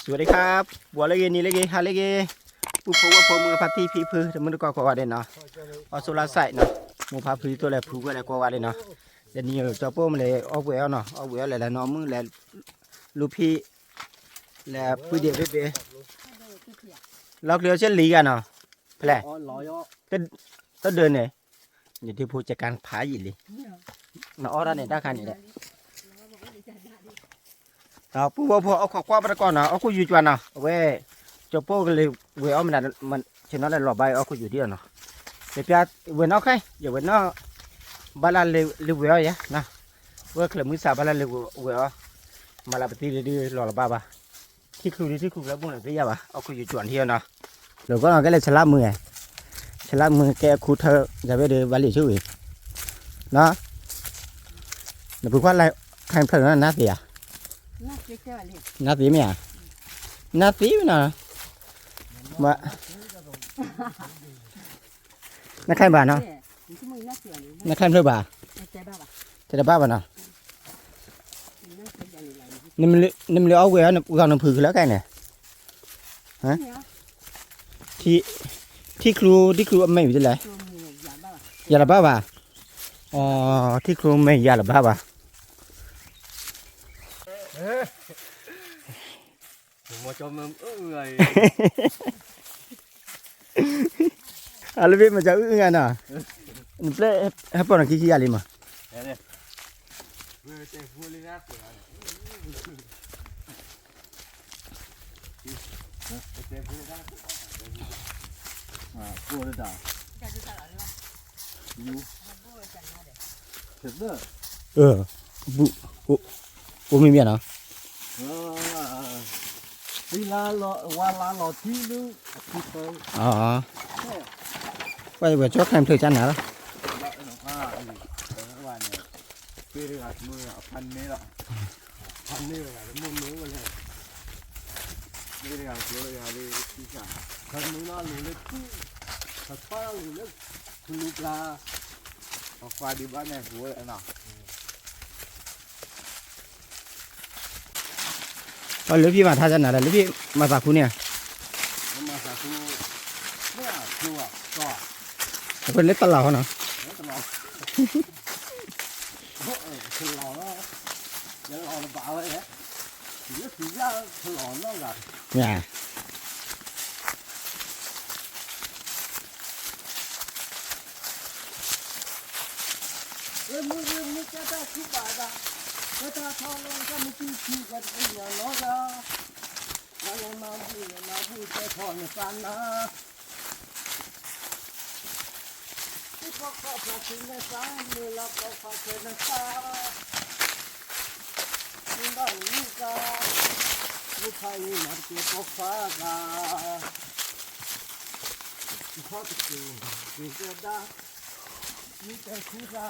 สวัสดีครับ ပှၤလၢဂ့ၤ နံၤလၢဂ့ၤ ဟါလၢဂ့ၤ ပုၢ်ဖိဝဲၢ်ဖိ မုၢ်ဖါတံၢ်ဖံဖု တမုၢ်တကိးကိးဂၤဒဲးနီၤ, အီၣ်ဆိလါစဲးနီၤ, မိၢ်ဖါဖုသိၣ်လဲၤဖုဝဲလဲၤကိးဂၤဒဲးနီၤ, တနံၤကၠီပိၢ်မ့ၢ်လဲၤအီၣ်ဝဲအီၤနီၤ, အီၣ်ဝဲအီၤလဲၤလၢနီၢ်မုၣ်လဲၤလူၤဖံး, လဲၤဖုဒံးဘ့ၣ်ဘ့ၣ်, လီၤကျံၤအီၤဆ့လံၤဂၤနီၤ, ဖဲလဲၣ်, တဒၢးန့ၣ် ယဒုးဖိကကၢ်ဖးယံာ်လံ, နအီၣ်တၢ်န့ၣ်တၢ်ခါန့ၣ်ဒီး ပုၢ်ဝဲၢ်ဖိအီၣ်ခိးကွၢ်ပတကိးနီၤ, အခိၣ်ယူၤကွၢ်နီၤ, အဝဲ ကၠီပိၢ်ကလဲၤဝဲအီၣ်မနုၤ, ဆ့ၣ်နီၤလဲၤလီၤဘါအီၣ်ခိၣ်ယူၤဒ်အီၤနီၤ, ယပျၢ်ဝဲနီၢ်ခဲ ယဝဲနီၢ်, ဘၣ်လၢလဲၤဝဲအီၣ်ယၤ, ဝဲချၢၣ်မုၢ်ဆါဘၣ်လၢလဲၤဝဲအီၣ်, မၤလၢပသံလံဒ်လီၤလီၤဘၣ်ဘၣ်, ထံချူဒ်ထံချူလၢပူၤန့ၣ်သ့ယၤဘၣ် အီၣ်ခိၣ်ယူၤကွၢ်ထံအီၤနီၤ, လီၤကီနီၤ ကဲလဲၣ်ဆလါမုၢ်, ဆလါမုၢ်ကဲအခူထၢ ယၤဘ့ၣ်ဒီးဘၣ်လံာ်ဆူဝံၤ, နီၤ, နဖုခွါလၢ ခါဖျၢၣ်နီၤ နါသ့ဧါ, နါသ့မ့ၢ်ဧါ, နါသ့မ့ၢ်နီၤ, နခါဘၣ်နီၤ, နခါဖျၢၣ်ဘၣ်, တဲတဘၣ်ဘၣ်နီၤ, နမ့ၢ်လၢအီၣ်ဝဲအီၤ ဂီၤနဖုးကလၢကဲန့ၣ်, ထံချူ ထံချူအမဲာ်ဝံၤတလဲၣ်, ယၤလၢၤဘၣ်ဘၣ်, အီ ထံချူမဲာ်ယၤလၢၤဘၣ်ဘၣ် အလၢဘ့ၣ်မၤစၢၤအုၣ်အုၣ်ဂၤနီၤ, နပျဲၢ်ဟဲပိာ်နခံခံဂၤလံမး, အိၣ်မ့ၢ်မ့ၢ်နီၤ, ဝဲဝဲကၠီခါဖျၢၣ်ကနၤလီၤ, ဖဲတဂၤကျိအဖါန့ၢ်လီၤ, ဖါန့ၢ်ဝဲဒၣ်တမ့ၢ်န့ၣ်ဝဲလဲၣ်, ဖဲတဂၤကျိယၤဒ်, ဖါန့ၢ်လီၤလိၤလၢထံ, ဖါခွါလီၤလိၤလၢ, ဖလူပျၢ်, ပှၤဒံးဘၣ်န့ၣ်ဟူဝဲနီၤ ပှၤလၢဖံးမၤထါကနၤဒီး လၢဖံးမၤသးခူန့ၣ်, အဝဲလၢတလီၤနီၤ, မ့ၢ် မုၢ်မုၢ်ကဲတၢ်ထူဘၣ်ဒၣ်, ကဲတၢ်ထီလၢကမုၢ်ထူထူ ကတသ့ၣ်ညါနီတဂၤ, လၢနမၤဘူၣ်နမၤဘူၣ် ကဲထီၣ်နသးနၤ, သံၣ်ဖိကီၢ်ဖိသံနသး မုၢ်လၢ်ပိာ်ခွါခဲနသး, မုၢ်ဘၣ်နမုၢ်သး, မုၢ်ဖးယံာ်မၤတကဲပိာ်ခွါသး, မုၢ်ခီတက့ၢ်, မုၢ်တဲဒါ, မုၢ်တဲခူသး, ပစံး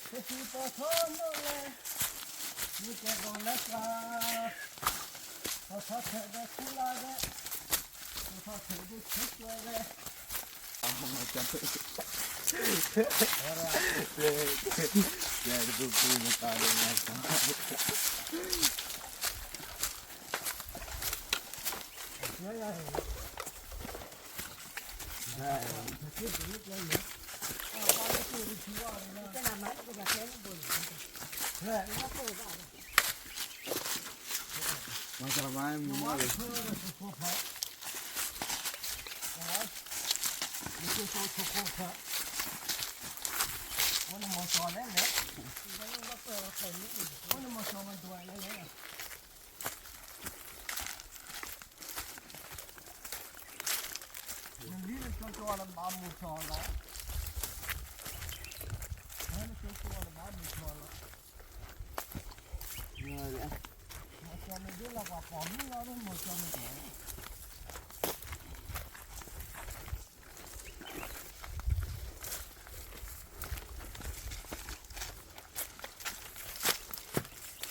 ပထီနိၣ်လဲၣ်, မုၢ်တဲဘီလၢသး, ပထီၣ်ထဲးဒီးခူလၢ်ဒီး, ပထီၣ်ထဲးဒီးဆဲးကွဲးဒီး, နလံနကၠီကၠီလၢဘၣ်မုၢ်ထီၣ်လီၤ, နကၠီကၠီလၢဘၣ်မုၢ်ထီၣ်လီၤ, မုၢ်ကၠီမ့ၢ်ဒိၣ်လီၤပှၤပိာ်မုၣ်လီၤ မုၢ်ကၠီမ့ၢ်ဒိၣ် ဝ့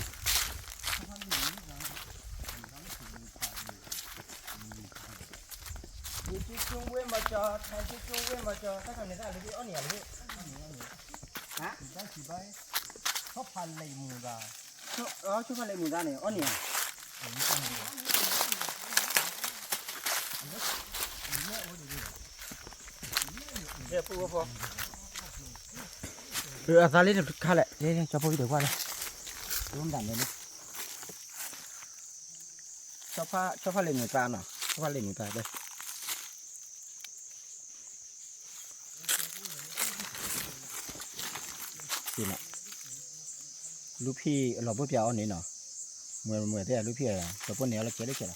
ၢ်ကၠိဝ့ၢ်မၤစၢၤ ဟဲကၠိဝဲမၤကၠီ တၢ်ခါန့ၣ်တၢ်လၢအီၣ်န့ၢ်ယၤလၢ ဟါ ဆီဖါလံးမူဒါ, ဆီဖါလံးမူဒါန့ၣ် အီၣ်န့ၢ်ယၤ, အသးလံတခါလဲၣ်, ကၠီဖိဒီးကွၢ်လၢ ဒိမတၤန့ၣ်လၢ ဆီဖါလံးမူဒါနီၤ, ဆီဖါလံးမူဒါ လူဖံးအလီၤဘိပၠးအီၤန့ၣ်နီၤ, မွဲမွဲသ့ၣ်လူဖံးအလီၤ, ဒီးဖိန့ၣ်အလီၤကဲလၢကဲလီၤ.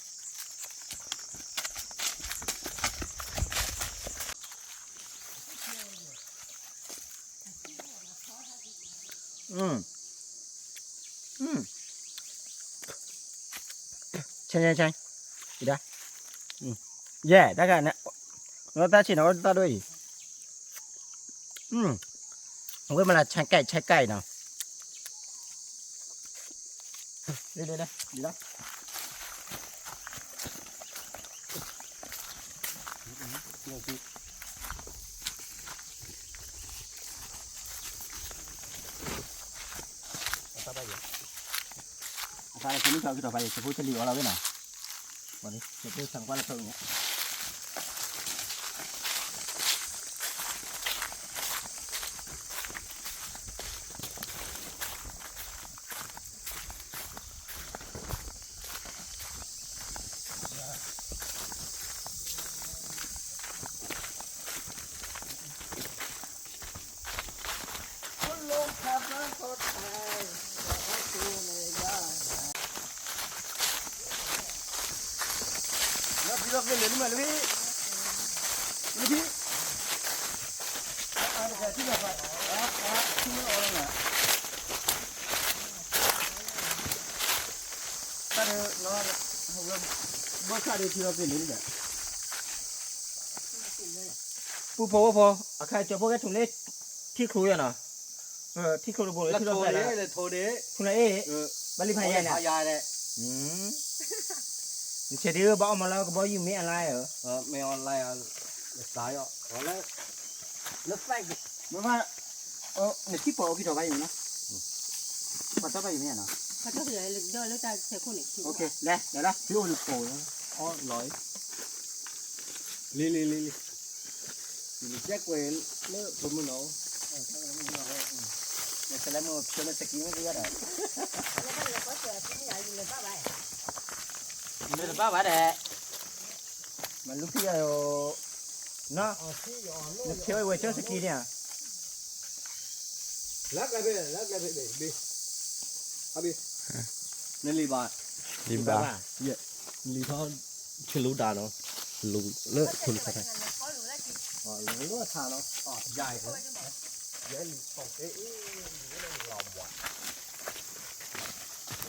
ဆဲဆဲဆဲ, အံၤဒၣ်, ယဲၢ် တၢ်ခါန့ၣ်, နတၢ်ဆံးန့ၣ် အီၣ်တၢ်ဒိၣ်အံၤ, အဝဲမ့ၢ်လၢဆဲကဲဆဲကဲနီၤ, လၢလၢလၢ ဒ်လီၤ အသးလၢဖိမုၣ်ကီၤကထီၣ်ဖးယံၤ ဖိတလံၤအီၤလီၤဝဲနီၤ, ဘၣ်န့ၣ် ဖိသၣ်ကွၢ်လၢဖိန့ၣ် ပူဖိဝဲဖိ အခါကၠီဖိကဲထူၣ်လၢ ထံချိၣ်ယနီၤ, ထံချိၣ်တဘိန့ၣ် ထံလီၤဖဲလၢ ထူၣ်လၢအ့ၣ်, ဘၣ်လံဖးယဲၢ်န့ၣ်, နဆဲးဒ်ဘၣ်အီၣ်မးလၢကဘီယူၤမ့ၢ်အလါဧၢ, မ့ၢ်အလါဧၢ, နသးယီၤ လၢ လၢ မ့ၢ်ဘၣ် နထံၣ်ပိာ်အီၤကံထီၣ်ဘၣ်ယံၤမ့ၢ်နီၤ, ပှၤတီဘၣ်ယံၤမ့ၢ်နီၤ, လဲၤလဲၤလီၤ ဖံအိၣ်လံပိာ်လီၤ, လံလံလံလံ, နကဲကွဲးလၢပမုၢ်နီၤ, နကလဲၤမုၢ်ဖျိလၢစကံမ့ၢ်ကယါဒီး နတဘၣ်ဘၣ်ဒီး မၤလူဖံးယၤ, နဖျိဝဲကၠီစကံန့ၣ်ဧါ, လၢကျဲဖဲ လၢကျဲဖဲ ဘ့ၣ် အဘ့ၣ် နလံၤဘၣ်, လံၤဘၣ်, လံၤထီၣ် ဆလူဒါနီၤ, လူၤလၢဆလူခါ, လူၤထါနီၤ, ယဲလံၤထီၣ်က့ လီၤဘှး အိၣ်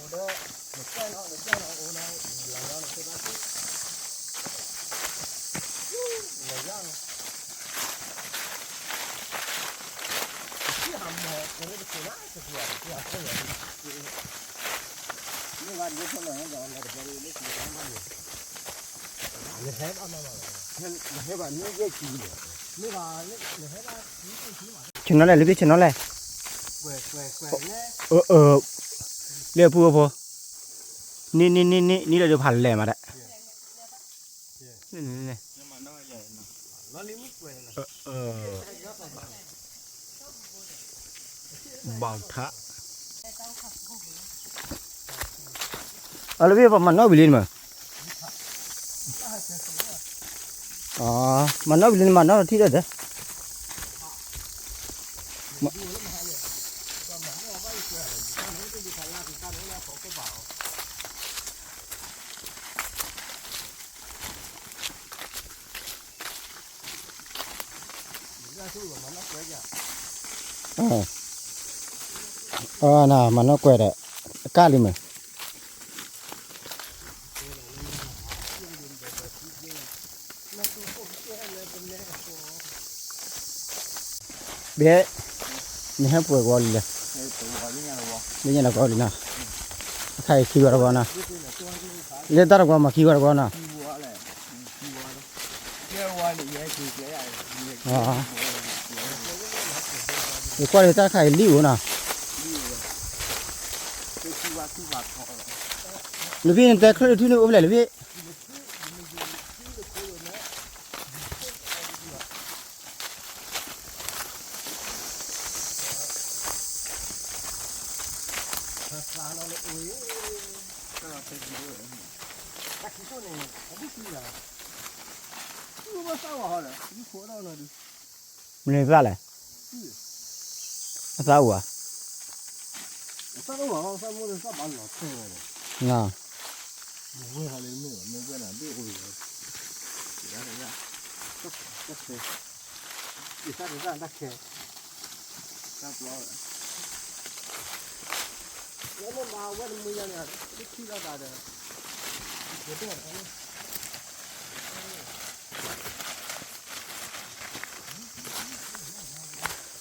ဒီး နကဲနီၤ နကဲနီၤ အိၣ်နီၤ လီၤယီၤနကဲဘၣ်သ့ လီၤယီၤနီၤ ဟးမီၤ ကရ့တက့ၤလၢတက့ၤ မ့ၢ်ဝဲဒိၣ်ထီၣ်လီၤ လီၤတဘျီလၢ နဟဲဘၣ် နဟဲဘၣ် နဟဲဘၣ် ဆ့ၣ်နီၤလဲၣ် လၢဖံဆ့ၣ်နီၤလဲၣ် လၢအပူၤအဖိ နံၣ်နံၣ်နံၣ်နံၣ် နံၣ်လၢဒုးဖးလဲၢ်မးဒၣ် ဘၣ်ထး အလၢဖံ ပမၤနီၣ်ဝံၤလံန့ၣ်မး မၤနီၣ်ဝံၤလံန့ၣ် မၤနီၣ်ထံၣ်ဒီးဒီး အနၤ မၤနီၣ်ကွဲးဒီး အကၢ်လံမး ဘဲ နဟဲပှဲၤကဝီၤလံလဲၣ်, လၢညါလီၤကဝီၤလံနီၤ, အခါအံၤခံဝီတကဝီၤနီၤ, လၢတၢ်တကဝီၤမၤခံဝီတကဝီၤနီၤ, ကဲဝီန့ၣ် ယဲက့ၤကဲ အ ယကွၢ်လၢတၢ်တခါအံၤလံၣ်ဧိၤနီၤ, လၢဖဲနတဲချၢၣ်တထူၣ်န့ၣ်အိၣ်ဖဲလဲၣ်လၢဖဲ မနုၤသၣ်လဲၣ်, အသၣ်အိၣ်ဧါ,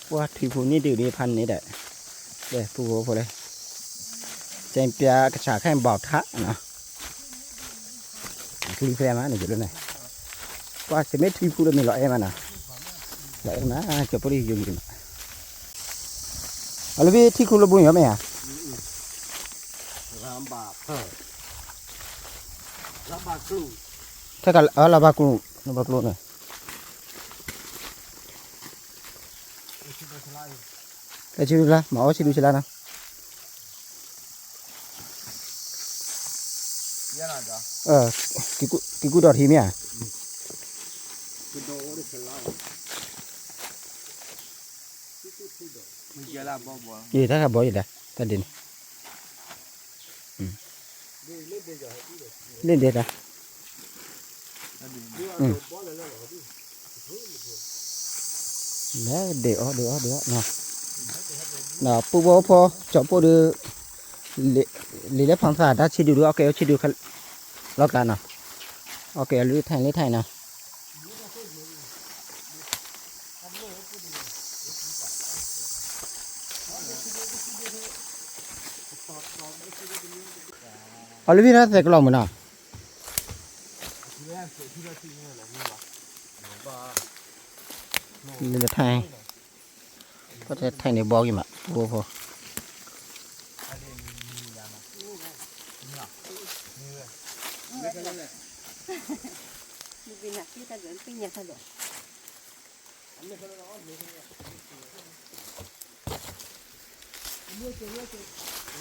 ပှၤထွံၣ်ဖိန့ၣ်ဒုးန့ၣ်ဖးန့ၣ်ဒီး, ပူဖိဖိလၢ ကဲပျားကဆးခဲဘီၣ်ထါနီၤ, ကလုၢ်ဖဲမးန့ၣ်ကလုၢ်န့ၣ်, ပှၤစမ့ၢ်ထွံၣ်ဖိဒီးမ့ၢ်လီၤအဲၣ်မးနီၤ, လီၤအဲၣ်မး ကၠီၤပီၣ်လၢယိၤယိၤနီၤ, အလၢဘ့ၣ်ထံခိၣ်လၢဘိယီၤမ့ၢ်ဧါ, ထဲကလၤဘၣ်ကျိၤ, လၤဘၣ်ကျိၤန့ၣ် ဆံဒူဆလါ, မၤအီၣ်ဆံဒူဆလါနီၤ, က့ၤကူၣ်ဒီးထံမ့ၢ်ဧါ, ယတၢ်ခါဘီယလဲၣ် တၢ်ဒ်န့ၣ် လ့ၣ်ဒဲးတၢ်, ဒဲးအီၣ်ဒဲးအီၣ်ဒဲးအီၣ်, ပူဖိဖိ ကၠီၤပီၣ်ဒီး လံာ်လဲၢ်ဖီသၣ်တၢ်ဆံဒူဒီး အီၣ်ကဲအီၣ်ဆံဒူ လီၤကျါနီၤ, အီၣ်ကဲအီၣ်လၢထၢၣ်လၢထၢၣ်နီၤ အီၤလၢဖဲတၢ်သဲးကလီၤမုၢ်နီၤ, လၢထၢၣ်, ပှၤတဲထၢၣ်န့ၣ်ဘီဂ့ၤမး ပူဖိ ပ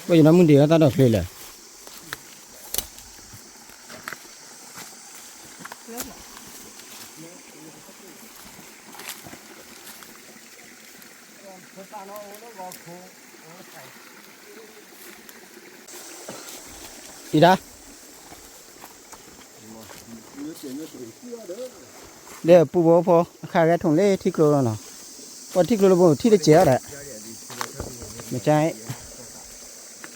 ှၤယနီၢ်မုၢ်ဒံးအတၢ်ဒီးချ့လဲၣ်, အံၤဒၣ် ဒီးပူဖိဖိ အခါဂဲၤထူၣ်လၢထံကျိလီၤနီၤ, ပှၤထံကျိလၢပူၤထံတစဲးအီၤဒီး, မ့ၢ်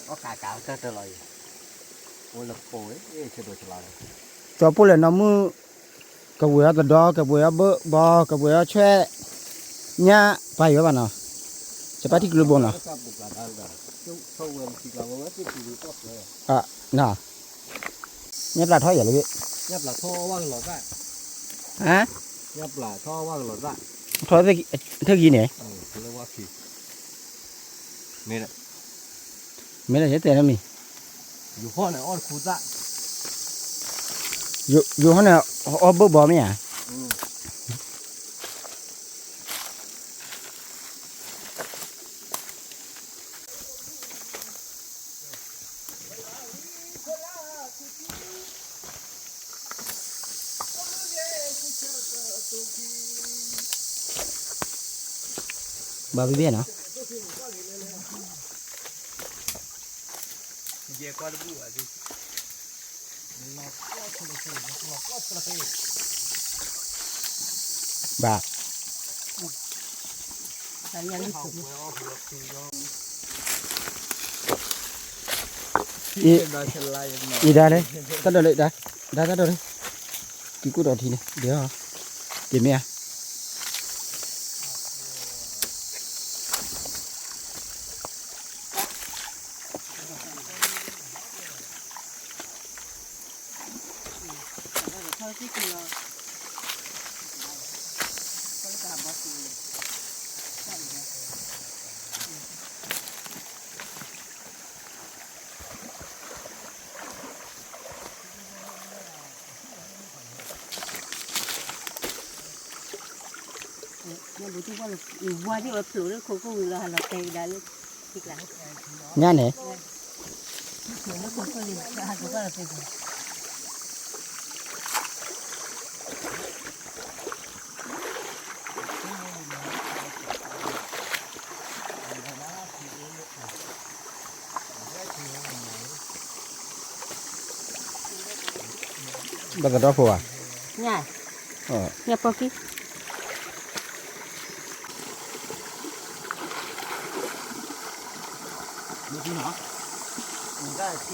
ကါ, ကၠီၤပီၣ်လဲၣ်နီၢ်မုၢ်, ကဝဲၤအီၤတဒီ ကဝဲၤအီၤဘၢၣ်ဘီ ကဝဲၤအီၤဆွဲၣ်, ညၣ်ပာ်ယွၤဘၣ်နီၤ, ကပာ်ထံကျိလၢပူၤနီၤ ညၣ်ပျၢ်ထီၣ်ယၤလၢဘ့ၣ်, ဟါ, ထီၣ်သၢဂံၢ်န့ၣ်, မ့ၢ်လၢယတဲနီတမံၤ, ယိၤဟီၣ်န့ၣ် အီၣ်ဘၢၣ်ဘီမ့ၢ်ဧါ ဘၣ်ဘ့ၣ်နီၤ, ဘၣ် အံၤဒၣ်လၢ တၢ်ဒိးလၢ ဒၣ်တၢ်ဒိးလၢ က့ၤကူၣ်ဒီးထံန့ၣ် ဒ်အီၤ က့ၤမ့ၢ်ဧါ ထီၣ်သံၣ်ကလီၤ, ထီၣ်သံၣ်ကလီၤ, ညါန့ၣ် ဘၣ်ကဒီဖိဧါ, ညၣ်ပိာ်ကံ မ့ၢ်ထံနီၤ, တၢ်ထံ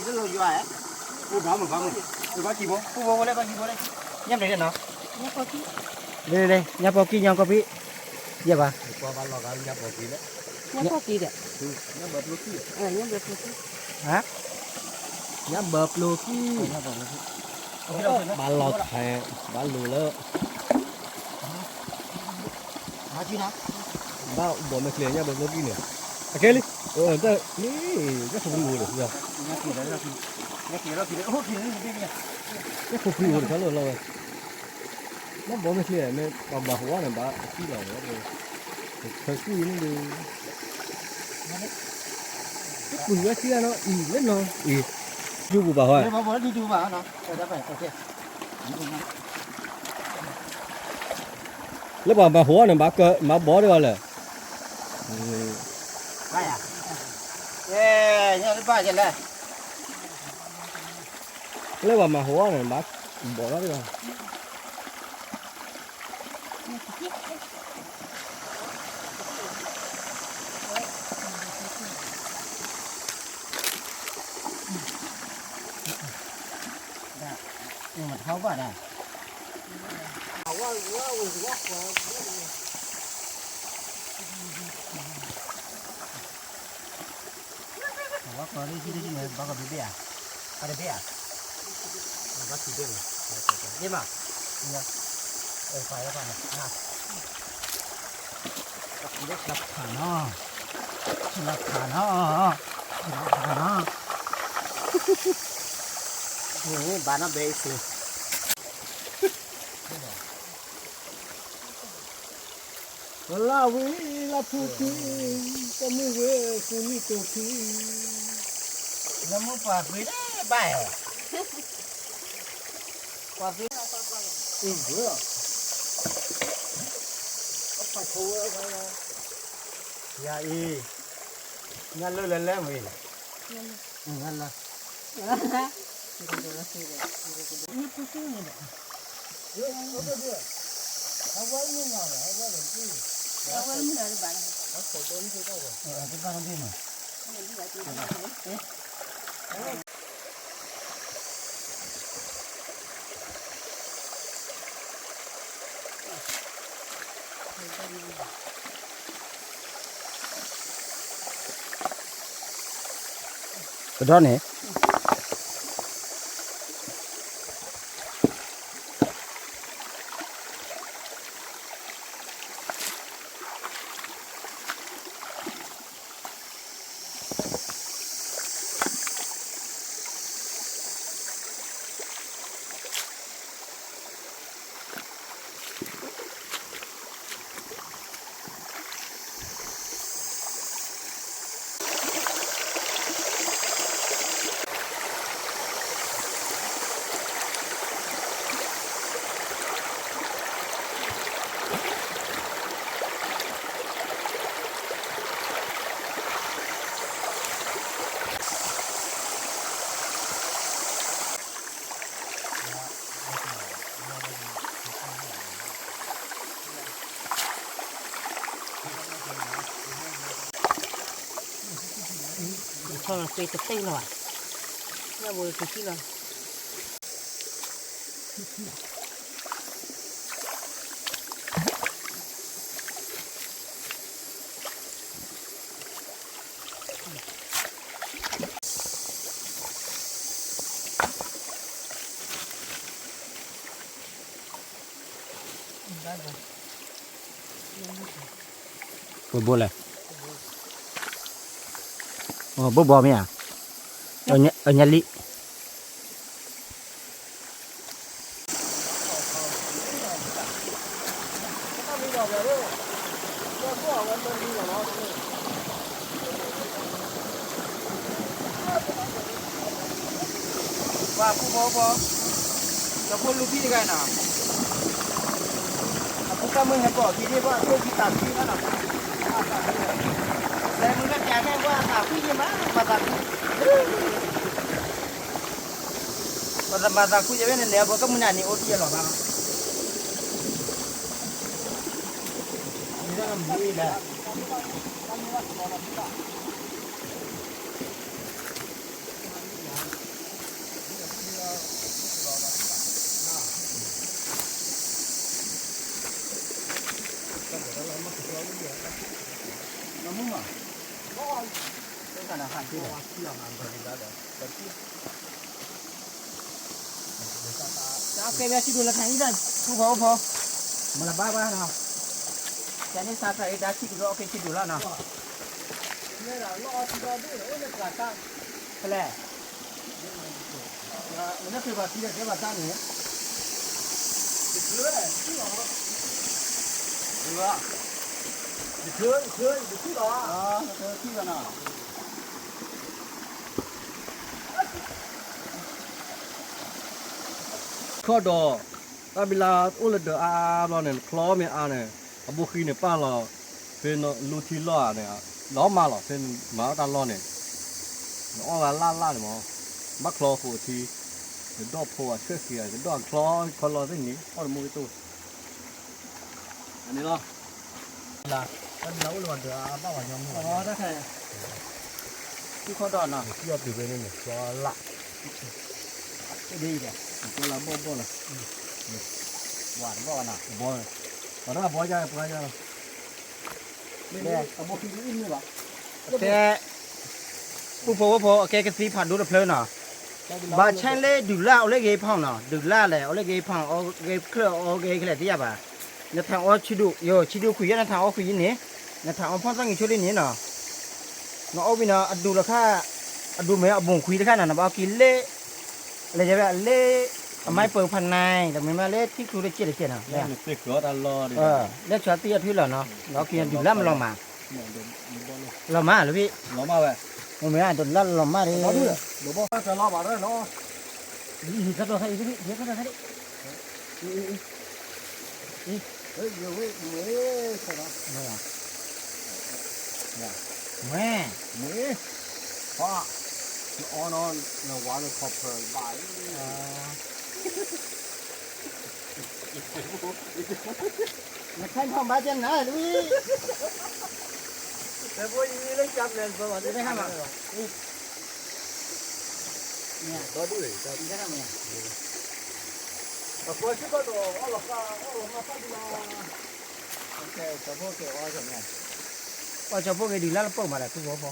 လၢလီၤယွၤ, အိၣ်ဘၣ်မုာ်ဘၣ်မုာ်, အိၣ်ဘၣ်ကံဘိ, အိၣ်ဘၣ်ဝဲလၢဘၣ်ကံဘိလၢ, ညၣ်မနုၤလဲၣ်နီၤ, ညၣ်ပိာ်ကံ, ညၣ်ပိာ်ကံညၣ်ကီၢ်ဖံ, ယဲၢ်ဘၣ်, ညၣ်ပိာ်ကံဒီး, ညၣ်ဘၢပျိကံ, ဘၣ်လီၤထဲ, ဘၣ်လိၤလၢ ဘၣ်ဘီမဲာ်ချံညၣ်ဘၢပျိကံန့ၣ်, အခဲလံ, တၢ်လံ, ညၣ်ခိဖှံအိၣ်ဒီး, ညၣ်ခိဖှံအိၣ်တခါလၢလီၤဝဲ, ဘၣ်ဘီမဲာ်ချံမ့ၢ်ပှၤမၤဟိဝဲန့ၣ် ဘၣ်အကံလီၤဝဲ, ခဲကုၢ်အံၤန့ၣ်ဒီး, တကွံာ်ဝဲခံဂၤနီၤ, အံၤလၢနီၤ, အံၤ, ယူပူၤဘၣ်ဟီ, လၢပှၤမၤဟိဝဲန့ၣ် ဘၣ်ကမၤဘီဒံးဘၣ်လဲၣ်, လၢပှၤမၤဟိဝဲန့ၣ် ဘၣ်ဘီထီၣ်ဒံးဘၣ် မထီဘၣ်ဒၣ် ဘၣ်ကီးလၢဟံၣ်လၢဟံၣ်န့ၣ် ဘၣ်ကီးဘ့ၣ်ဘ့ၣ်ဧါ, ဘၣ်တဘ့ၣ်ဧါ, ဘၣ်ခံဘ့ၣ်မး, ယမး, အဖးလၢဖးန့ၣ်, လၢဖးနီၤ, လၢဖးနီၤ, လၢဖးနီၤ, ဘၣ်နီၤဘဲအံၤ, လၢဝံၤလၢဖူခံ, တမုၢ်ဝဲၢ်ဃုနံၣ်တိာ်ခံ, လၢမုၢ်ပှၢ်ပှ့ၤဘၣ်ဧါ, ပှၢ်ပှ့ၤ, အံၤဝဲ, အဖးခိဝဲ, ယၤအံၤ, ညၣ်လၢလဲၤလဲၤမ့ၢ်, ညၣ်လၢ ကဒီးန့ၣ် ဆီလီၤသ့တသ့လီၤဘၣ်, ညၣ်ဘိတသ့လီၤ. ဘၣ်ဘၣ်, ဘိဘိလဲၣ်, ဘိဘိမ့ၢ်ဧါ, အညါလံ. ပှၤဖုဘီဘီ, ဒီးဖိလူၤဖံတဂၤနီၤ, အဖိသၣ်မုၣ်ဟဲပိာ်အခံန့ၣ် ပှၤအဖိခံသးခုနီၤ, လဲၤမုၢ်လၢပျၢၤခဲ ပှၤသးခုယံမး ပှၤသးခု, ပှၤသးခုယဝဲန့ၣ် လဲၤအဖိကမုၢ်နၤန့ၣ် အိၣ်တံၢ်အလီၤဘၣ်လီၤ. ကဲဝဲဆံဒိၣ်လၢခါအံၤဒၣ် ထူဖိအိၣ်ဖိ, မ့ၢ်လၢဘၣ်ဘၣ်နီၤ, ကဲန့ၣ်စးထီၣ်အံၤဒါဆံဒိၣ်ဒီး အီၣ်က့ၤဆံဒိၣ်လီၤနီၤ. ဖဲလဲၣ်, နကဘၣ်သံဒီးကဲဘၣ်တၢ်န့ၣ်, တချုး, တချုး, တချုးလီၤ, တချုးလီၤနီၤ. ခီၣ်ဒီး တၢ်ဘံလါအိၣ်လၢဒၢးအါအါဘျီန့ၣ် ချီမ့ၢ်အါန့ၣ် အဘိဃံန့ၣ်ပာ်လီၤ, ဖဲလူထံလီၢ်ဧါန့ၣ် လီၤမၢ်လီၤ, ဖဲမၤအီၣ်တၢ်လီၢ်န့ၣ် နအီၣ်ဂၤလၢ်လၢ်န့ၣ်မး, ဘၣ်ချီဃိးထံ, ကဒီၣ်ဖိအဆၢဃံး ကဒီၣ်ချီ ချီလီၤသ့ၣ်န့ၣ် အီၣ်တမူကတိၢ် အန့ၣ်လီၤ. တၢ်ဘံလါအိၣ်လၢပှၤဒၢးအါဘၣ်ပှၤညီမုၢ်, တၢ်ခါ, သူၣ်ခီၣ်ဒီးနီၤ, သူၣ်အီၣ်တုၤဖဲန့ၣ်န့ၣ် ချီလၢ်, ဒ်အံၤဒီး, ချီလၢ်ဘီၣ်ဘီၣ်လီၤ, ဝါတဘီၣ်ဘၣ်နီၤ, ဘီ, ပှၤတဘီၣ်ယါပှၤယါလီၤ. တဲ, ပူဖိဝဲဖိ အကဲကသံဖးဒိၣ်တဖျၢၣ်နီၤ, ဘၣ်ဆဲလၢဒုးလၢ်အိၣ်လၢဂ့ၤဖီၣ်နီၤ, ဒုးလၢ်လဲၣ် အိၣ်လၢဂ့ၤဖီၣ် အီၣ်ဂ့ၤချၢၣ် အီၣ်ဂ့ၤကလဲာ်သ့ၣ်ညါဘၣ်, နထးအီၣ်ဆံဒိၣ် ယိၤ ဆံဒိၣ်ခွံယဲၢ် နထးအီၣ်ခွံယဲၢ်န့ၣ်, နထးအီၣ်ဖီၣ်သၣ်ငံၤဆိဒ်န့ၣ်နီၤ, နအီၣ်ဝံၤနီၤ အဒူးလီၤခါ, အဒူးမ့ၢ်အဘိၣ်ခွံတခါနီၤ နဘၣ်အီၣ်က့ၤလၢ လၢယဝဲလၢ အမါပၢၤဖးနါ တမ့ၢ်မးလၢထံကျိတကဲးတကဲးနီၤ, လၢဆီသံအထွံၣ်လီၤနီၤ လီၤခံဒုးလၢ်မလီၤမး, လီၤမးလၢဖံ, မ့ၢ်မ့ၢ်ဒုးလၢ်မလီၤမးဒီး မ့ၢ်, မ့ၢ်, ပှၤ, နအီၣ်နီၤ နဝါလၢခီဖျိဘၣ်အံၤ, နခဲထီၣ်ဘၣ်ကဲနၤလံ, တဘိယံၤလၢကၢ်ပျဲၢ်ဘၣ်ဘၣ် အဃိစ့ၢ်ကီးဒီး အီၣ်လီၤဃာ် အီၣ်လီၤမၢ်တၢ်ဒ်လီၤ, ကၠီဖိက့ၤအီၣ်ကၠီဖိ, ပှၤကၠီဖိက့ၤဒုးလၢ်လၢပၢၢ်မးဒီး ထူဖိဖိ,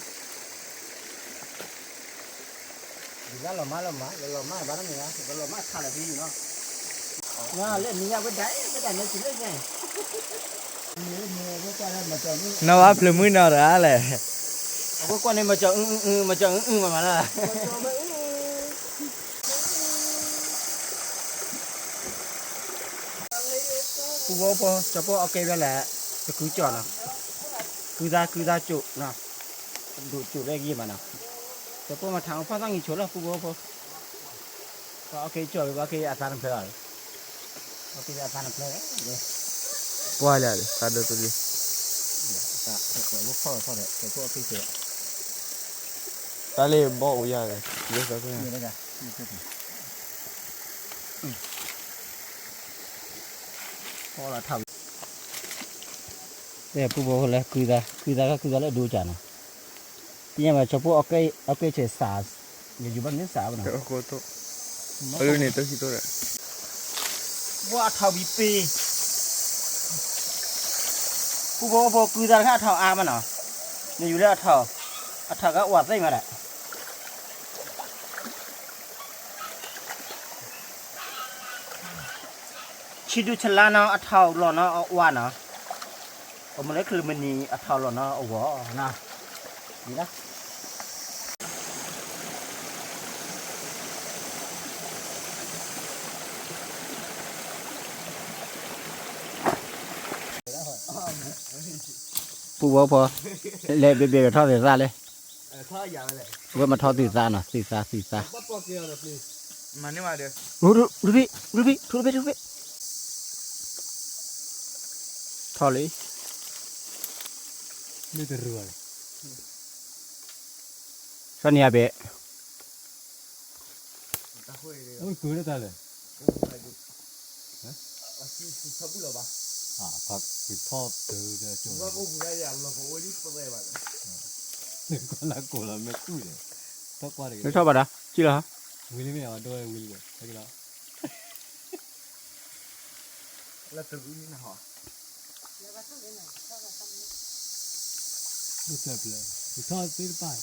ဒုးလၢ်လီၤမၢ်လီၤမၢ် လီၤမၢ်ဘၣ်နီတမံၤဘၣ် လီၤမၢ်ခးလၢဖံနီၤ, လၢနံၤညါဝဲဒၣ် ဝဲဒၣ်န့ၣ်တုၤလၢညါ နီၢ်ဝါဖျၢၣ်မုၣ်နီၤတဂၤလဲၣ်, အဝဲကွၢ်န့ၣ် မၤကၠီအုအုအု မၤကၠီအုအုမးမးလၢ်, ပူဖိဖိ ကၠီဖိအီၣ်ကဲဘျီလဲၣ်, တကုကၠီနီၤ, ကုသါကုသါကၠိနီၤ, ဒိၣ်ကၠိလၢဂ့ၤမးနီၤ, ကၠီဖိမၤထးအီၣ်ဖီၣ်သၣ်ငံၤဆိလီၤ ပူဖိဖိ ပှၤအီၣ်က့ၤကၠီၣ် ပှၤအီၣ်က့ၤအသးနဖျၢၣ်ဘၣ်, အီၣ်က့ၤအသးနဖျၢၣ်, ပှၤလဲၣ် သးဒိၣ်တလံ, တၢ်လၢဘီအိၣ်ယၤလဲၣ်, ပူဖိဖိလၢ ကုသါ ကုသါလၢအဒိကၠီနီၤ, သ့ၣ်ညါဘၣ် ကၠီဖိအီၣ်ကဲဆဲးစး, ယယူၤဘၣ်မ့ၢ်စးဘၣ်နီၤ, အန့ၣ်တဟံးတိၢ်ဒီး ဝဲအထီၣ်ဝံၤပ့ၤ, ပူဖိဖိကုသါတခါအထီၣ်အါမးနီၤ, နယူၤလၢအထီၣ်, အထီၣ်ကအိၣ်သ့ၣ်မးဒီး ဆံဒူဆလါနီၤ အထီၣ်လီၤနီၤ အဝါနီၤ, အမ့ၢ်လၢချုးမနံၤအထီၣ်လီၤနီၤ အဝီၤနီၤ, ဒ်လၢ ပူဖိ, လဲၤဘ့ၣ်ဘ့ၣ်ထီၣ်သ့ၣ်သၣ်လဲၣ်, ဝဲမ့ၢ်ထီၣ်သ့ၣ်သၣ်နီၤ, သ့ၣ်သၣ်, သ့ၣ်သၣ်, ရူဘံၣ်, ရူဘံၣ်, ထူတဘ့ၣ်, ထူတဘ့ၣ်, ထီၣ်လံ, မ့ၢ်တရူၤဘၣ်လဲၣ်, ဆီနံၤအဘ့ၣ် အဝဲကုၤလၢတၢ်လဲၣ်, ထီၣ်ပူၤလီၤဘၣ်, ထီၣ်ပူၤလီၤ, နကွၢ်လၢကိၢ်လီၤမ့ၢ်ကုၤလဲၣ်, ထီၣ်ကွၢ်တဂ့ၤ, ထီၣ်ဘၣ်ဒီး ကံၣ်လီၤ, ဝံၤလံမ့ၢ်အီၤဒိဝဲဝံၤလံ, လၢတရူးန့ၣ်ဟီ အိၣ်သၢပျၢၤ, ယထီၣ်သ့တပၢ်,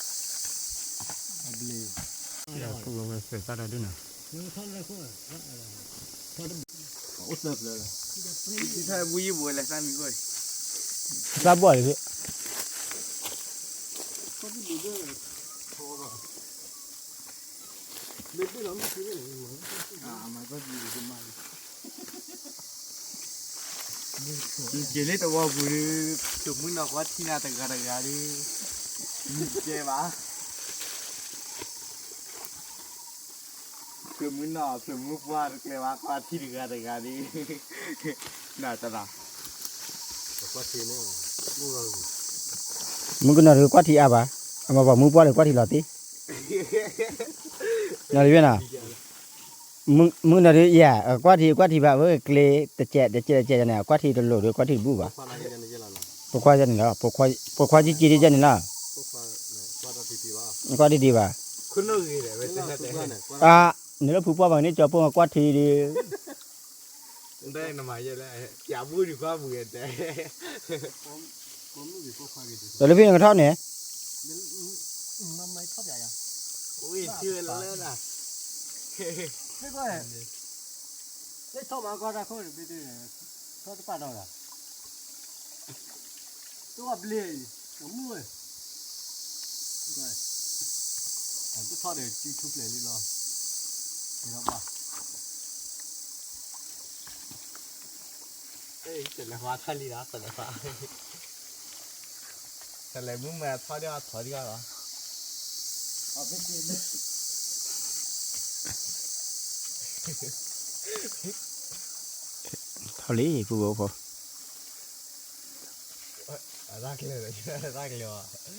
အဘျ့, ယဖိဝဲသဲးသၣ်တၢ်ဒုးနၤ, အိၣ်သၢပျၢၤလီၤ, ယထီၣ်ဘူယံၢ်ဘိလဲၤသၣ်မံၤခိၣ်, သၣ်ဘီၣ်လံ, မ့ၢ်ဒ်လီၤမ့ၢ်သ့န့ၣ်, က့ၤလၢတဝီပူၤဒုး, ဖျၢၣ်မုၢ်နီၢ်ကွၢ်ထံနၤတဂၤတဂၤဒုး, မ့ၢ်ကဲဘၣ်, ဖျၢၣ်မုၢ်နီၢ် ဖျၢၣ်မုၢ်ပှၢ်တကျဲဘၣ် ကွၢ်ထံတဂၤတဂၤဒုး, နတရၣ် မုၣ်ကနီၤတကွၢ်ထံအါဘၣ်, အမ့ၢ်ပှၤမုၣ်ပှၢ်လၢကွၢ်ထံလီၤသ့, နီၤလံဝဲနီၤ, မုၣ်ကနီၤဒုးယၤ ကွၢ်ထံကွၢ်ထံဘၣ် ဝဲကျဲတစဲးတစဲးတစဲးန့ၣ် ကွၢ်ထံတလိၤဒီး ကွၢ်ထံတဘူၣ်ဘၣ်, ပိာ်ခွါန့ၣ်လီၤ, ပိာ်ခွါကံကံဒ်န့ၣ်လီၤ, ကွၢ်ထံတဒံးဘၣ်, နလၢဖုပှၢ်ပှၤကန့ၢ်ကၠီၤပိၢ်ကွၢ်ထံဒုး တၢ်လၢဖံနကထီၣ်န့ၣ်, လၢထီၣ်မးကွၢ်တၢ်ခိၣ်န့ၣ် ထီၣ်တပာ်နီၤ, တဘျ့အံၤ မုၢ်ဝဲ, တထီၣ်ဒီးစုထူပျဲၤလံလီၤ, ကဲထီၣ်ဘၣ်, တလဲၤဟါထီၣ်လံဒီး တလဲၤဟါ, တလဲၤမုၢ်မၤထီၣ်ဒီးအထီၣ်ဒံးလီၤ, ထီၣ်လံ ပူဖိဖိ အတၢ်ကျဲၤ, တၢ်ကျဲၤဘၣ်, ဘျဲၣ်ဘ့ၣ် တ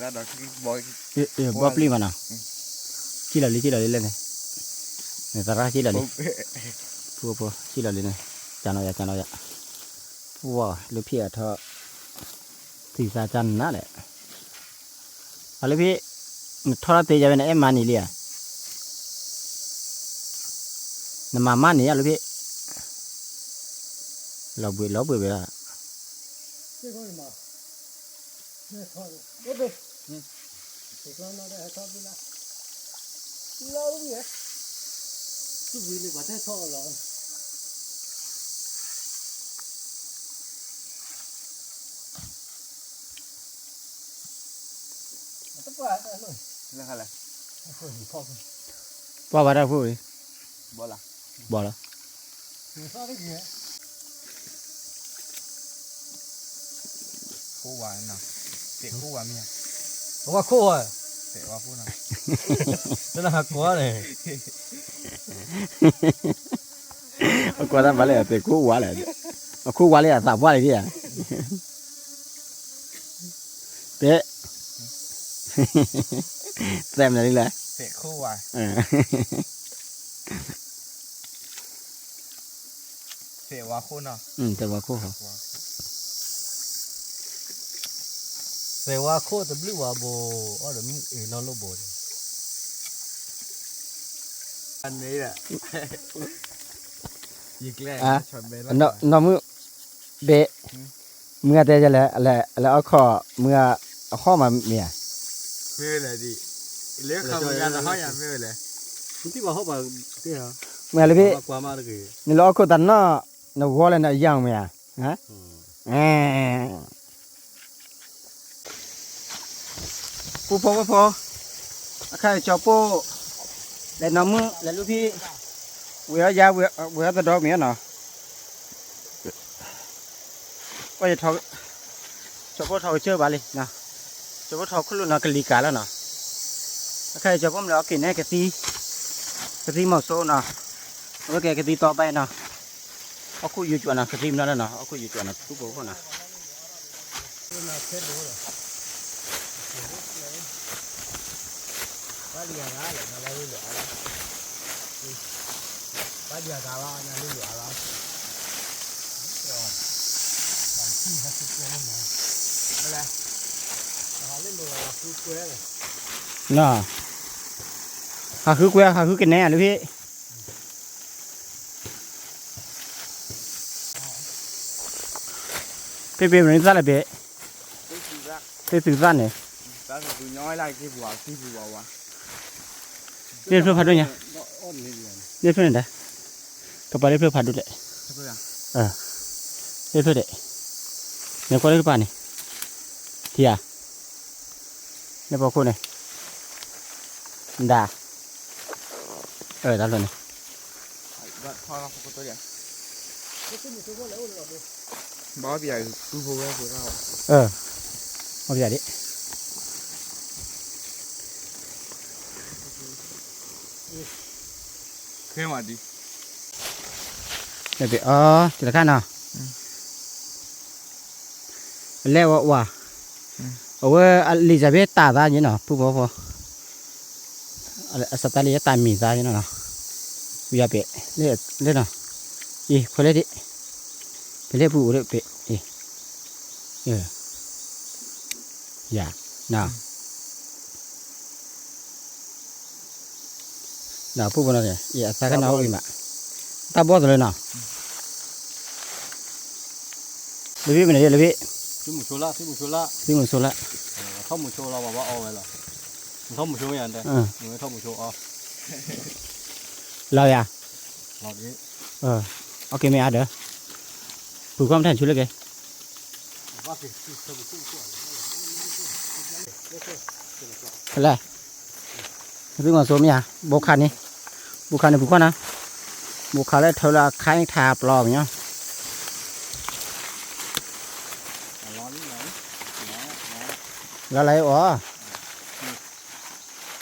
ၢ်ဒီးခု, တၢ်ဒီးခု, တၢ်ဒီးခု, ဘီပျံၢ်မးနီၤ, ကံၣ်လီၤလံ ကံၣ်လီၤလံလဲၣ်န့ၣ်, န့ၣ်သရၣ်ကံၣ်လီၤလံ, ဖိဖိ ကံၣ်လီၤလံန့ၣ်, ကၢ်နီၣ်ယၤ ကၢ်နီၣ်ယၤ, ပှၤလၢဖံးအထီၣ်, သံသးကၢ်နးလဲၣ်, အလၢဖံး, နထီၣ်တၢ်သ့ယၤဝဲ နအဲၣ်မၤနံၤလံဧါ, နမၤမၤန့ၣ်ယၤလၢဖံး, လီၤဘှံးလီၤဘှံးဝဲဒၣ် ပှၢ်ဝဲဒၣ်ဖိ, ဘီလီၤ, ဘီလီၤ, ခိၣ်ဝါ, သဲးခိၣ်ဝါမ့ၢ်, ဝါခိၣ်ဝါ, သဲးဝါခိၣ်နီၤ, တနၤကွၢ်န့ၣ် အကွၢ်တၢ်ဘၣ်လၢအသဲးခိၣ်ဝါလဲၣ်, အခိၣ်ဝါလၢအသးပှၢ်လံဧါ, တဲ, သဲးမနုၤလဲၣ်, သဲးခိၣ်ဝါ, သဲးဝါခိၣ်နီၤ, သဲးဝါခိၣ်ဟီ သဲးဝါခိၣ်, စဲးဝါခိၣ်တဘျုးဝါဘိ, အီၣ်ဒီးမုၢ်အ့ၣ်နီၢ်လိၣ်ဘိန့ၣ်, န့ၣ်, နီၢ်မုၢ်ဘဲ, မုၢ်ဂၤတဲလဲၣ်, လဲၤအီၣ်ခိၣ်, မုၢ်ဂၤအဟီၣ်မးမ့ၢ်ဧါ, မ့ၢ်ဝဲလဲၣ်, လၢခီမုၢ်ဂၤနဟီၣ်ယၤမ့ၢ်ဝဲလဲၣ်, မုၢ်ဂၤလၢဖံ, မုၢ်ဂၤလၢဖံ, နလဲၤအီၣ်ခိၣ်သးနီၢ်, နဂီၢ်လဲၣ်နယၢ်မ့ၢ်ဧါ ပူဖိဖိ, အခါကၠီၤပိၢ်, လဲၤနီၢ်မုၢ် လဲၤလူဖံ, ဝံၤအီၣ်ယၤ, ဝံၤအီၣ်သဒီမ့ၢ်နီၤ, ကၠီၤပိၢ်ထီၣ်ကစၢၢ်ဘၣ်လံ, ကၠီၤပိၢ်ထီၣ်ခိၣ်လိာ်နီၤ ကလံၤကၤလီၤနီၤ, အခါကၠီၤပိၢ်မ့ၢ်လၢအီၣ်က့ၤန့ၣ် ကသံ, ကသံမီၤစိနီၤ, အဝဲကဲကသံတီဘဲနီၤ, အီၣ်ခိၣ်ယူၤကၠီနီၤ ကသံမနီၤလီၤနီၤ အီၣ်ခိၣ်ယူၤကၠီနီၤ ပူဖိဖိနီၤ ဟးဃုကွဲ ဟးဃုကနဲလၢဖံ, ဖံဖံမနုၤသၣ်လဲၣ်ဖံ, သ့ၣ်သုးသၣ်န့ၣ်, န့ၣ်ဖျိဖးဒိၣ်ညါ, န့ၣ်ဖျိန့ၣ်ဒီး, ကပၤလၢဖျိဖးဒိၣ်လဲၣ်, န့ၣ်ဖျိဒီး, န့ၣ်ကွၢ်လၢကပၤန့ၣ်, ထံဧါ, န့ၣ်ဖီခိၣ်န့ၣ်, ဒၣ်, တၢ်ဖျိန့ၣ် ဘၣ်ပယၤပူဖိဝဲဖိဒၣ်, ခဲမးဒ်, တလၢခါနီၤ, အလဲၤဝဲဝါ, အဝဲအလံာ်စၢ်ဖဲတၢ်သးယဲနီၤ ပူဖိဖိ, အစးတၢ်လၢယတၢ်မံၤသးယဲနီၤ, ဝံၤယၤပ့ၤ, လၢနီၤ, အံၤခွဲးလၢဒ့ၣ်, ပလဲၤပူၤအိၣ်လၢပ့ၤ, ယၤ, နီၤ ဒီးပူဖိနီၤ အသးကနၣ်အိၣ်ဂ့ၤမး, တၢ်ဘီၣ်သလၢနီၤ, လၢဘ့ၣ်မနုၤလၢဘ့ၣ်, သံမုၢ်ဆိလၢ, သံမုၢ်ဆိလၢ, ထီၣ်မုၢ်ဆိလီၤ ပှၤဘၣ်အီဝဲလီၤ, ထီၣ်မုၢ်ဆိမ့ၢ်ယၤတဲ, ထီၣ်မုၢ်ဆိအီ, လီၤယၤ, အီၣ်က့ၤမ့ၢ်အါဒီး, ပူၤကွၢ်မ့ၢ်ထၣ်ဆူလၢက့ၤ ဖဲလဲၣ်, သုမီၤစိမ့ၢ်ဧါ, ဘိခါန့ၣ်, ဘိခါန့ၣ်ပူၤကွၢ်နီၤ, ဘိခါလၢထၢလၢအခါအံၤထါပျီမ့ၢ်ညီ, လီၤလၢအီၤ,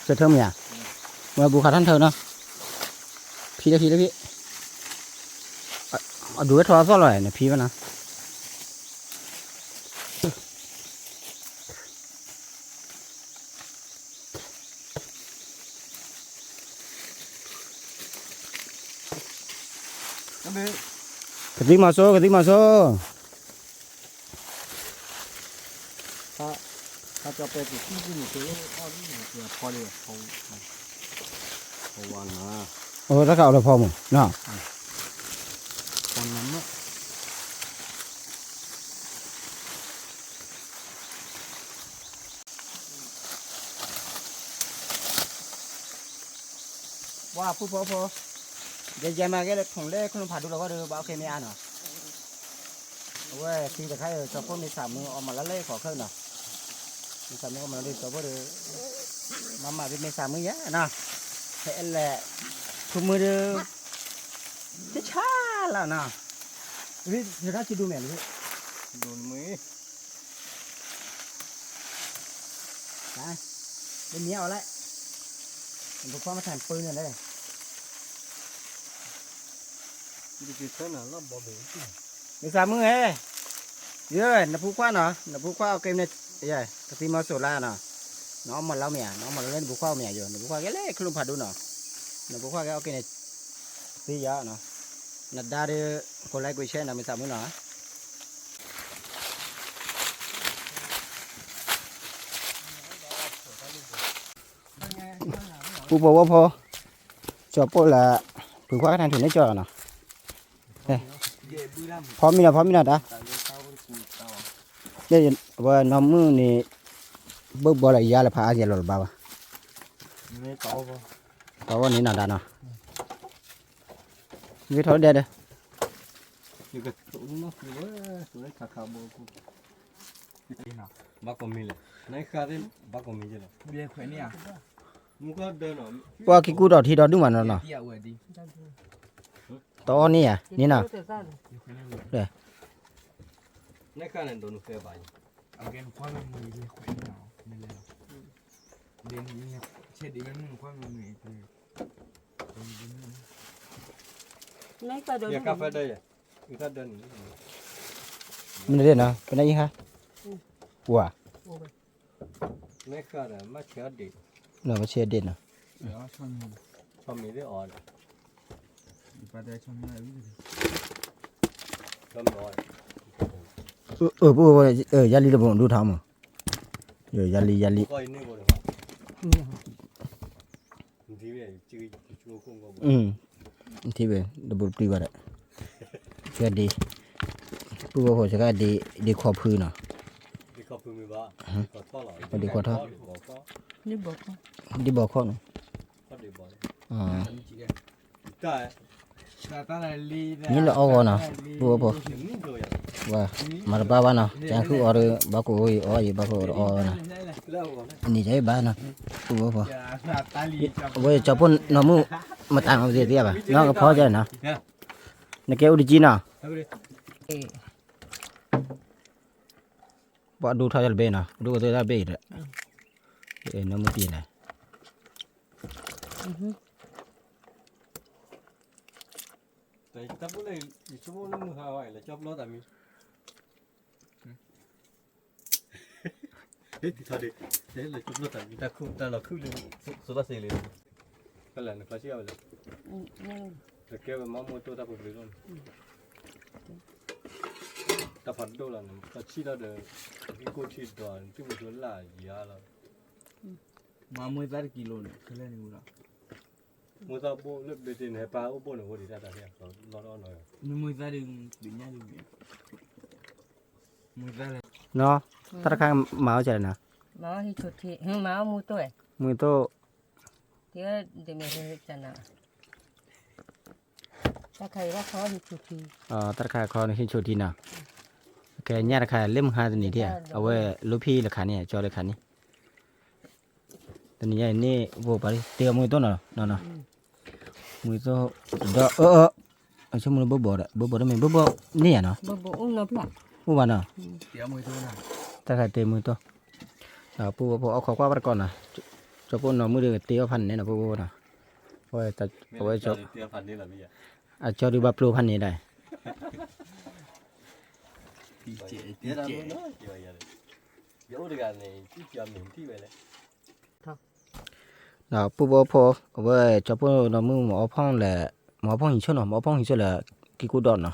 စၢထၢမ့ၢ်ဧါ, မ့ၢ်ဘိခါထၣ်ထၢနီၤ, ဖံလၢဖံလၢဖံ, အဒိးဝဲထီၣ်အသီၣ်လီၤ နဖံဘၣ်နီၤ ကသံၣ်မီၤစိ ကသံၣ်မီၤစိ အဝဲတၢ်ကအိၣ်လၢဖီမုၢ်နီၤ ပှၤဖိဖိဖိ ယဲယဲမၤဂ့ၤလၢထူၣ်လၢခလုၢ်ဖးဒိၣ်လီၤဂီၢ်ဒီး ဘၣ်အီၣ်က့ၤမ့ၢ်အါနီၤ အဝဲသံတခါအံၤ စီၤဖိမ့ၢ်စၢ်မုၢ်အီၣ်မးလၢလၢခီၣ်ခၢၣ်နီၤ မ့ၢ်စၢ်မုၢ်အီၣ်မးလၢလၢစီၤဖိဒီး မၤမၤဖဲမ့ၢ်စၢ်မုၢ်ယဲနီၤ ဟဲအဲလဲၣ် ခူမုၢ်ဒီး တဆါလီၤနီၤ ရ့ဒၣ်ဆံဒိၣ်မဲာ်လံ ဒိၣ်မုၢ် လၢမ့ၢ်အီၤလဲၣ် နပခွါမထၢၣ်ပၢန့ၣ်လဲၣ် မ့ၢ်စၢ်မုၢ်ဧၢ ယဲ နဖိခွါနီၤ နဖိခွါအီၣ်က့ၤမ့ၢ် ယဲ ကသံၣ်မီၤစိၤလါနီၤ နအီၣ်မးလီၤမ့ၢ်ဧါ နအီၣ်မးလီၤလၢနဖိခွါအီၣ်မ့ၢ်ဧါယဲ နဖိခွါကဲလၢခလုၢ်ဖးဒိၣ်နီၤ နဖိခွါကဲအီၣ်က့ၤန့ၣ် သ့ယၤနီၤ နဒါဒီး ကိးlikeကိးshareနီၤ မ့ၢ်စၢ်မုၢ်နီၤ ပှၤ ပူဖိဝဲဖိ, ကၠီပိၣ်လၢ ဖုခွါကထါထူၣ်န့ၣ်ကၠီနီၤ, ဖီမံနီၤ ဖီမံနီၤတၢ်, ဝဲနီၢ်မုၢ်န့ၣ်, ဘၣ်ဘီလၢယါလၢဖးအါယဲလီၤလၢၤဘၣ်ဘၣ်, တၢ်ဝဲန့ၣ်နီၤတၢ်နီၤ, ဂ့ၤထီၣ်ဒဲးဒီး ဘၣ်ကီမံလဲၣ်, နခါသ့ၣ်ဘၣ်ကီမံလဲၣ်, ပှၤက့ၤကူဒီးထံဒီးဒုးမးနီၤနီၤ, တအီၣ်န့ၣ်ယါန့ၣ်နီၤ, နခါန့ၣ်ဒိးနုာ်ဃဲဘၣ်ယါ မ့ၢ်ဒ်နီၤ ပနအံၤဟါ, ဝၤ, မ့ၢ်ဆဲးဒ့ၣ်နီၤ, ယါလံတဘိဒူထီမး, ယါလံ ယါလံ ထံၣ်ဝဲ တဘူးတပျံၤဘၣ်ဒီး, ကဲဒ့, ပုၢ်ဝဲၢ်ဖိစခါဒ့, ဒ့ခီဖုနီၤ, ဒ့ခီထီၣ်, ဒ့ဘီခီနီၤ, မ့ၢ်လၢအီၣ်ဂီၤနီၤ, ပုၢ်ဝဲၢ်ဖိ, ဝဲ, မၤတဘၣ်ဘၣ်နီၤ, ကဲဃုအီၤဒီး ဘၣ်ကအိၣ်အီၤအံၤ ဘၣ်ကအိၣ်ဒီးအီၤနီၤ, အန့ၣ်ယဘၣ်နီၤ, ပုၢ်ဝဲၢ်ဖိ, အဝဲကၠီပိၢ်နီၢ်မုၣ်, မတၤမၤသ့သ့ဘၣ်, နီၢ်ကဖီကဲနီၤ, နကဲအိၣ်တကံနီၤ ပှၤဒူထီၣ်တဘ့ၣ်နီၤ, ဒူကသ့တဘ့ၣ်ဒီး, နီၢ်မုၢ်တံၢ်လဲၣ်, တၢ်လၢယဆိကမိၣ်လၢမုၢ်ဟါဝဲလၢကၠီပျီတၢ်မံၤ, ဒ်ထီၣ်ဒ်, လၢကၠီပျီတၢ်မံၤ တၢ်လီၤခုၣ်လၢ, စိၤလီၤစ့လံ, ဖဲလဲၣ်နဖျါဆံးအဝဲလဲၣ်, တကဲဝဲမၤမိၢ်တိၢ်တၢ်ဖိဘျုးလီၤန့ၣ်, တၢ်ဖးဒိၣ်လီၤန့ၣ် ဖျါဆံးလီၤဒီး, ကံၢ်ကိၢ်ထံဒီး နသုမုၢ်ကျိၤလၢယၤလီၤ, မၤမိၢ်သၣ်တကံလိၤန့ၣ် ခဲလၢာ်န့ၣ်ဝဲလီၤ, မိၢ်သၣ်ဘိၣ်လၢဘ့တ့န့ၣ် ဟဲပာ်အိၣ်ဘိၣ်န့ၣ် ဝဲဒံးတၢ်တၢ်ဖဲအလီၢ်နီၤ, မ့ၢ်မိၢ်သၣ်ဒ်, နီၤ, တၢ်တခါမၤအီၣ်ကလဲၣ်နီၤ, မၤအီၣ်မူတိၢ်, တၢ်တခါခီန့ၣ်ဟံၣ်ဆိထံနီၤ, ကဲညၣ်တခါလၢမုၢ်ဟါတနံၤဒၣ်ဧါ, အဝဲလိၣ်ဖံးလၢခါန့ၣ် ကၠီလၢခါန့ၣ် တနံၤညါအံၤန့ၣ် ဘိၣ်ပှၤတ့အီၣ်မူတိၢ်နီၤ, မူတိၢ်, ဒီးအၢ, အဆိကမိၣ်လၢဘိၣ်ဘီဒီး ဘိၣ်ဘီတမ့ၢ် ဘိၣ်ဘီန့ၢ်ယၤနီၤ, အိၣ်ဘၣ်နီၤ, တၢ်ခါတ့မူတိၢ်, ပုၢ်ဝဲၢ်ဖိအီၣ်ခိးကွၢ်ဘၣ်တကီးနီၤ, ကၠီပိၢ်နီၢ်မုၣ်ဒီးတ့အီၣ်ဖးန့ၣ်နီၤ ပုၢ်ဝဲၢ်ဖိနီၤ, အဝဲ အကၠီဒုးဘၣ်ပျိဖးန့ၣ်ဒၣ် ဒီးပုၢ်ဝဲၢ်ဖိ အဝဲကၠီပိၢ်နီၢ်မုၣ် မၤအီၣ်ဖီၣ်လဲၣ်, မၤအီၣ်ဖီၣ်ဟံၣ်ဆိၣ်နီၤ, မၤအီၣ်ဖီၣ်ဟံၣ်ဆိၣ်လၢ ကံၢ်ကူၣ်ဒိးနီ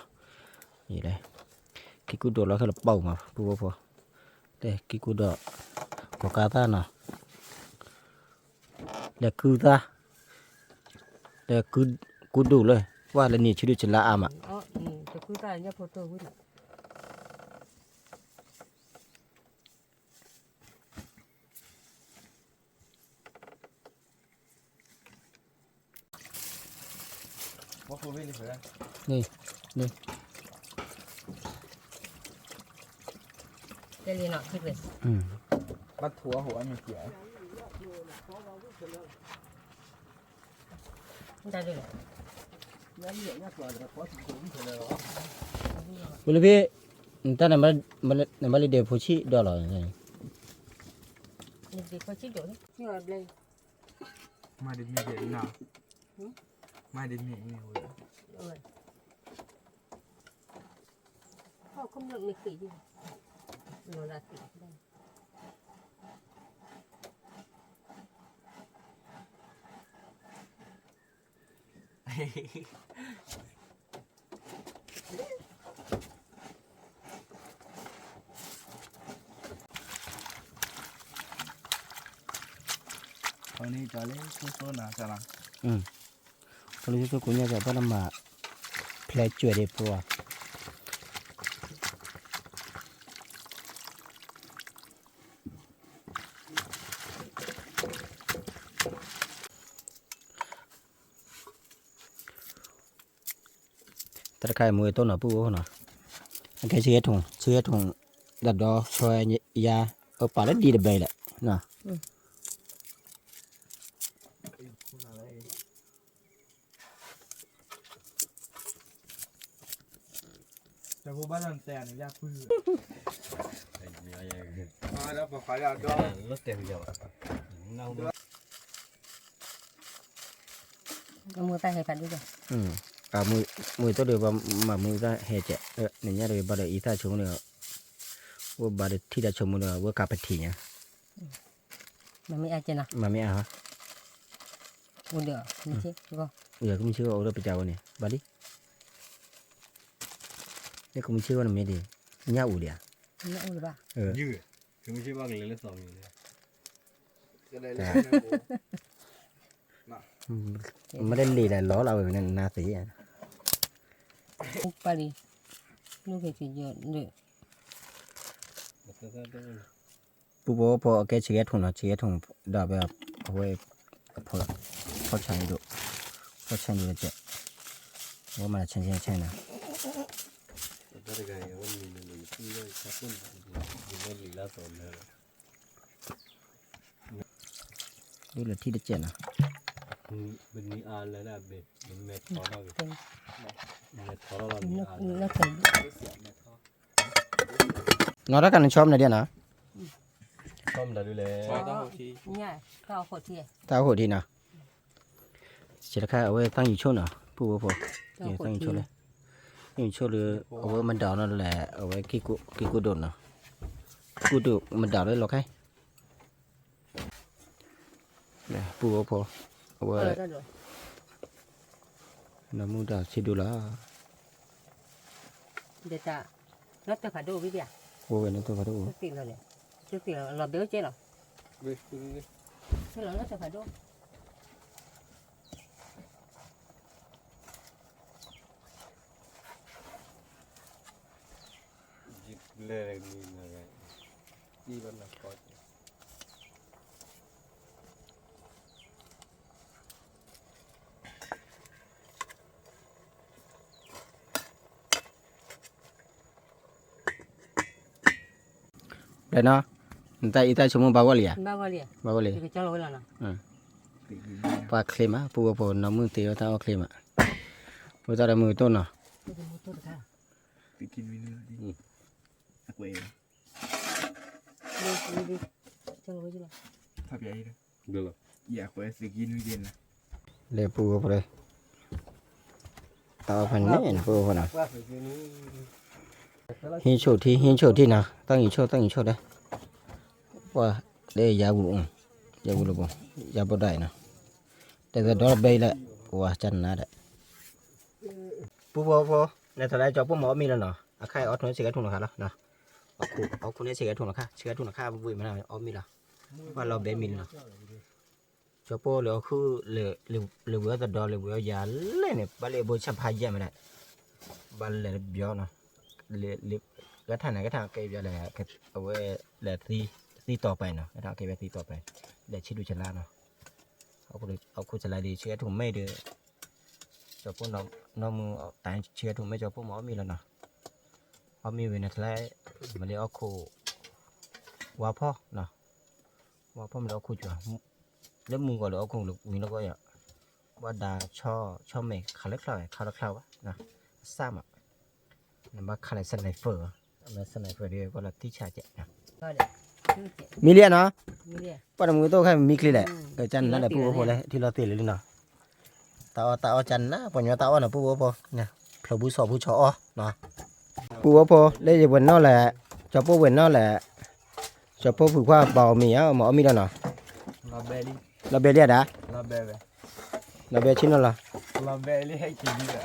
ၤ, ကံၢ်ကူၣ်ဒိးလီၤခဲလၢာ်ပာ်မး ပုၢ်ဝဲၢ်ဖိ, ကံၢ်ကူၣ်ဒိး, ကီၤကါသၣ်နီၤ, လဲၤကုသၣ်, လဲၤကုဒိၣ်လၢ ကွၢ်လၢနံၣ်ဆံဒုးကလါအါမး ဝံၤလၢဖဲ နတၢ်နဘၣ်လံဒဲးဖိဆံးဒီးလီၤ, မၤဒ်မ့ၢ်ဒ်နီၤ, မၤဒ်မ့ၢ်မ့ၢ်ဝဲ, န့ၣ်ကလၢဆိဆိနၤကလၢ်, ဖိလၢဆိဆိကိးညါကဘၣ်နမၤ ဖျဲးကွဲးဒံးဖိဧါ. တၢ်တခါအံၤမူဝဲတိၢ်နီၤ ပုၢ်ဖိနီၤ, အကဲဆံးဟဲထူၣ် ဆံးဟဲထူၣ် တၢ်ဒီဆှၢယါ အပာ်လၢဒ်တဘဲလဲၣ်နီၤ. အမူတၢ်ဟဲဖးဒိၣ်, မူတိၢ်ဒီး ပမၤမူတၢ်ဟဲကဲး, နညါတဂ့ၤဘၣ်ဒီးအံသၣ်ဆိကမိၣ်ဒီး, ဝဲဘၣ်ဒီးထံၣ်တၢ်ဆိကမိၣ်ဒီး ဝဲကးပထံၣ်ညါ, မၤမ့ၢ်အါကဲနီၤ, မၤမ့ၢ်အါဟီ, အိၣ်ဒီး, ယကမုၢ်ဆ့ၣ်ဂီၢ်အိၣ်ဒီးပကးဝဲန့ၣ် ဘၣ်လံ, လၢကမုၢ်ဆ့ၣ်ဂီၢ်န့ၣ်မ့ၢ်ဒ်, ညၣ်အူလံဧါ, ညၣ်အူလံဘၣ်, ကမုၢ်ဆ့ၣ်ဘၣ်ကလဲၤလၢသီမံၤလဲၣ် မ့ၢ်တလံၤဒီးလီၤလီၤဝဲန့ၣ် နါသ့ၣ်ဧါ, ပၢ်လံ, လူက့ၤက့ၤယီၤလၢ, ပုၢ်ဖိဖိအကဲဆံးကဲထူၣ်နီၤ, ဆံးကဲထူၣ်ဒီး အဝဲ, အဝဲ, ဖီဆၣ်ဒိၣ်, ဖီဆၣ်ဒိၣ်တကဲး, အဝဲမၤဆဲဆဲဆဲနီၤ ဒ်လၢထံၣ်တစဲးနီၤ, နီၢ်တၢ်ကနဆီမနုၤဒ်နီၤ, တၢ်အိၣ်ခိးထံနီၤ, စဲတခါအဝဲသၣ်ယူၤဆိၣ်နီၤ ပုၢ်ဖိဖိ, သၣ်ယူၤဆိၣ်လၢ, သၣ်ယူၤဆိၣ်လၢ, အဝဲမဒၣ်နီၤလဲၣ် အဝဲက့ၤကိၣ်ဒိၣ်နီၤ, ကိၣ်ဒိၣ်မဒၣ်လၢလီၤခဲ ပုၢ်ဖိဖိ, အဝဲ, နီၢ်မုၢ်တၢ်ဆံးဒိၣ်လီၤ, လီၤတၢ်ဖးဒိၣ်ဝံၤဒံးဧါ, အိၣ်ဝဲန့ၣ်တၢ်ဖးဒိၣ်, လီၤဘဲအိၣ်ကဲလီၤ, လီၤလီၤတၢ်ဖးဒိၣ် ဘျဲၣ်နီၤ, နတၢ်အံသၣ်ဆိကမိၣ်ဘၣ်ဂီၢ်လံဧါ, ဘၣ်ဂီၢ်လံ, ပှၤချ့မး ပုၢ်ဖိဖိ နီၢ်မုၢ်သ့ဝဲတၢ်အီၣ်ချ့မး, ဝဲတၢ်ဒီးမုၢ်ကတိၢ်နီၤ လၢပုၢ်ဖိဖိလၢ, တၢ်အီၣ်ဖဲန့ၣ် ပုၢ်ဖိဖိနီၤ, ဟံးဆိၣ်ထံ ဟံးဆိၣ်ထံနီၤ သၣ်ငံၤဆိၣ် သၣ်ငံၤဆိၣ်လၢ, ပှၤလၢယၤဝူၤ, ယၤဝူၤလၢပူၤ, ယၤဘိဒၣ်အံၤနီၤ, တဲသဒီတဘဲအံၤလၢ, ပှၤကနၣ်ဒီး, ပုၢ်ဖိဖိ, နထီၣ်လၢကၠီပိၢ်မၤအီၣ်မ့ၤလီၤနီၤ, အခါအံၤအီၣ်ထူၣ်န့ၣ်ဆံးကဲထူၣ်နီၤခါလီၤ, အီၣ်ခူန့ၣ်ဆံးကဲထူၣ်နီၤခါ ဆံးကဲထူၣ်နီၤခါ ဝံၤမ့ၢ်အီၣ်မ့ၤလီၤ, ပှၤလီၤဘဲမ့ၤလီၤနီၤ, ကၠီပိၢ်လၢအီၣ်ခူၣ်လၢ, လၢဝံၤအီၣ်သဒီလၢဝံၤအီၣ်ယၤလဲၣ်န့ၣ် ဘၣ်လၢအဘိဆၣ်ဖးယဲၢ်မ့ၢ်ဒၣ်, ဘၣ်လဲၤတဘျီနီၤ, လၢ, ဂဲၤထၣ်န့ၣ် ဂဲၤထၣ်ကဲဘျီလဲၣ်, အဝဲလဲၤသံ, သံတီၤပှဲၤနီၤ ဂဲၤထၣ်ကဲဘျီသံတီၤပှဲၤ, လဲၤဆံးဒူၣ်ဆံးလါနီၤ, အီၣ်ခူၣ်စလါဒ် ဆံးကဲထူၣ်မ့ၢ်ဒီး, ကၠီပိၢ်နီၢ်မုၢ်တၢ်ဆံးကဲထူၣ်မ့ၢ်ကၠီပိၢ်မၤအီၣ်မ့ၤလီၤနီၤ, အီၣ်မ့ၤဝံၤန့ၣ် မ့ၢ်လၢအီၣ်ခူၣ်, ဝါဖီၣ်နီၤ, ဝါဖီၣ်မ့ၢ်လၢအီၣ်ခူၣ်ကွၢ်, လၢမုၢ်ဂီၤလၢအီၣ်ခူၣ်ဝံၤလီၤကီးယၤ, ဘၣ်ဒါဆီ, ဆီမဲာ်ခးလၢချါဝဲ ခးလၢချါဝဲ, အစၢ်မး, နဘၣ်ခးလၢ sniper, လၢ sniper ဒ်ကီးလၢသံဆးကဲး, မံလံဧါနီၤ, ပှၤတမုာ်တိၢ်ခဲမံချ့လဲၣ်, ကၠၢ်နၤဒီးပုၢ်ဖိဖိလဲၣ် ထံလီၤသ့ၣ်လံလံနီၤ, တၢ်အီၣ်တၢ်အီၣ်ကၠၢ်နၤ ပှၤညီတၢ်အီၣ်နီၤ ပုၢ်ဖိဖိ, ဖျိးဘုဆီးဘုဆီးအီၣ်နီၤ, ပုၢ်ဖိဖိ လၢယဝဲၢ်နီၣ်လဲၣ်, ကၠီပိၢ်ဝဲၢ်နီၣ်လဲၣ်, ကၠီပိၢ်ဖုးခွါဘၣ်အီၣ်မ့ၤဧါ မၤအီၣ်မ့ၤလီၤနီၤ, လီၤဘဲလံဧါဒၣ်, လီၤဘဲဆံးနီၤလီၤ, ယဲၢ်နီၣ်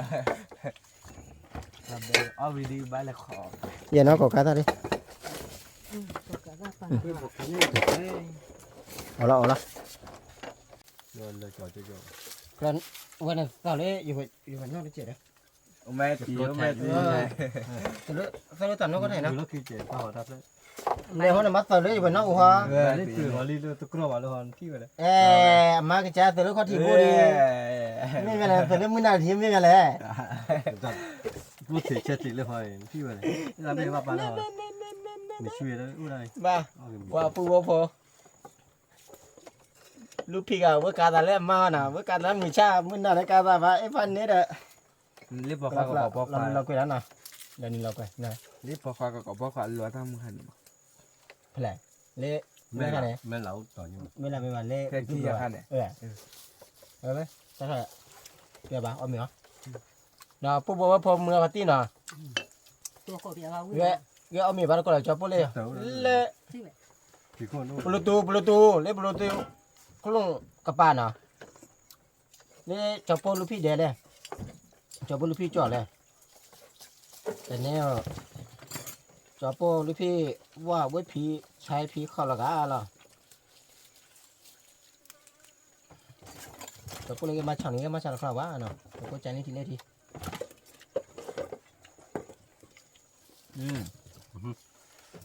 ကိးကါသၣ်လံ, အီၣ်လီၤအီၣ်လီၤ, အီၣ်လီၤ, လၢကၠီကၠီ, ဝဲန့ၣ်သီၣ်လၢ ယဝဲနီၣ်တကဲးဒီး, မဲာ်တံၢ်မဲာ်တံၢ်, သီၣ်လၢတၢ်နီၣ်ကီၢ်ထဲန့ၣ်, လဲၤဟီန့ၣ် မၤသီၣ်လၢယဝဲနီၣ်အိၣ်ဟီ, လံတြီၤလံလၢတကြၢးဘၣ်လၢဟီနထံၣ်ဝဲလဲၣ်, အမါကစၢ်သီၣ်လၢခီၣ်ထံးဘိဒံး, မ့ၢ်မ့ၢ်လဲၣ် သီၣ်လၢမုၢ်နၤထံးမ့ၢ်မ့ၢ်လဲၣ်, ကျိၣ်ထံးဆဲထံးလၢဟီနထံၣ်ဝဲလဲၣ်, လၢမ့ၢ်ဘၣ်ပၢ်လၢဟီ, မ့ၢ်ဆူၣ်ဝဲလၢအိၣ်ဒၣ်, ပှၤဖုဝီဖိ လူဖံဂၤ ဝဲကၤသးလၢအမါအီၤနီၤ, ဝဲကၤသးမုၢ်ဆါ မုၢ်နၤလၢကၤသးဘၣ် အဲၣ်ဖးန့ၣ်ဒီး, လၢပိာ်ခွါကကိးပိာ်ခွါ, လီၤကွံာ်လီၤနီၤ, လီၤနံၤလီၤကွံာ်, လၢပိာ်ခွါကကိးပိာ်ခွါလီၤတၢ်မုၢ်ဟါန့ၣ်, ဖဲလဲၣ်, လၢ, မ့ၢ်လၢ, မ့ၢ်လၢမ့ၢ်ဘၣ်လၢ, ဖဲခံဂၤခါန့ၣ်, ဝဲ, တၢ်ခါ, ကဲဘၣ်အီၣ်မ့ၤအီၤ, ဒီးပိာ်ပိာ်ဝဲဖိမုၢ်အီၤဖါတံၢ်နီၤ, ယအီၣ်မ့ၤဘၣ်တကိးလၢကၠီပိာ်လၢ, လၢ ပလူတူ ပလူတူ လၢပလူတူ ခလူၣ်ကပၤနီၤ, လၢကၠီပိာ်လူဖံဒဲးလဲၣ်, ကၠီပိာ်လူဖံကၠီလဲၣ်, တန့ၣ်, ကၠီပိာ်လူဖံ, ဝါဝဲဖံ, ဆါဖံဃီလီၤဂာ်လီၤ, ကၠီပိာ်လၢဂ့ၢ်မၤဆါန့ၣ် ဂ့ၢ်မၤဆါတခီဘၣ်နီၤ, ကၠီပိာ်ကန့ၢ်ထံလဲၢ်ထံ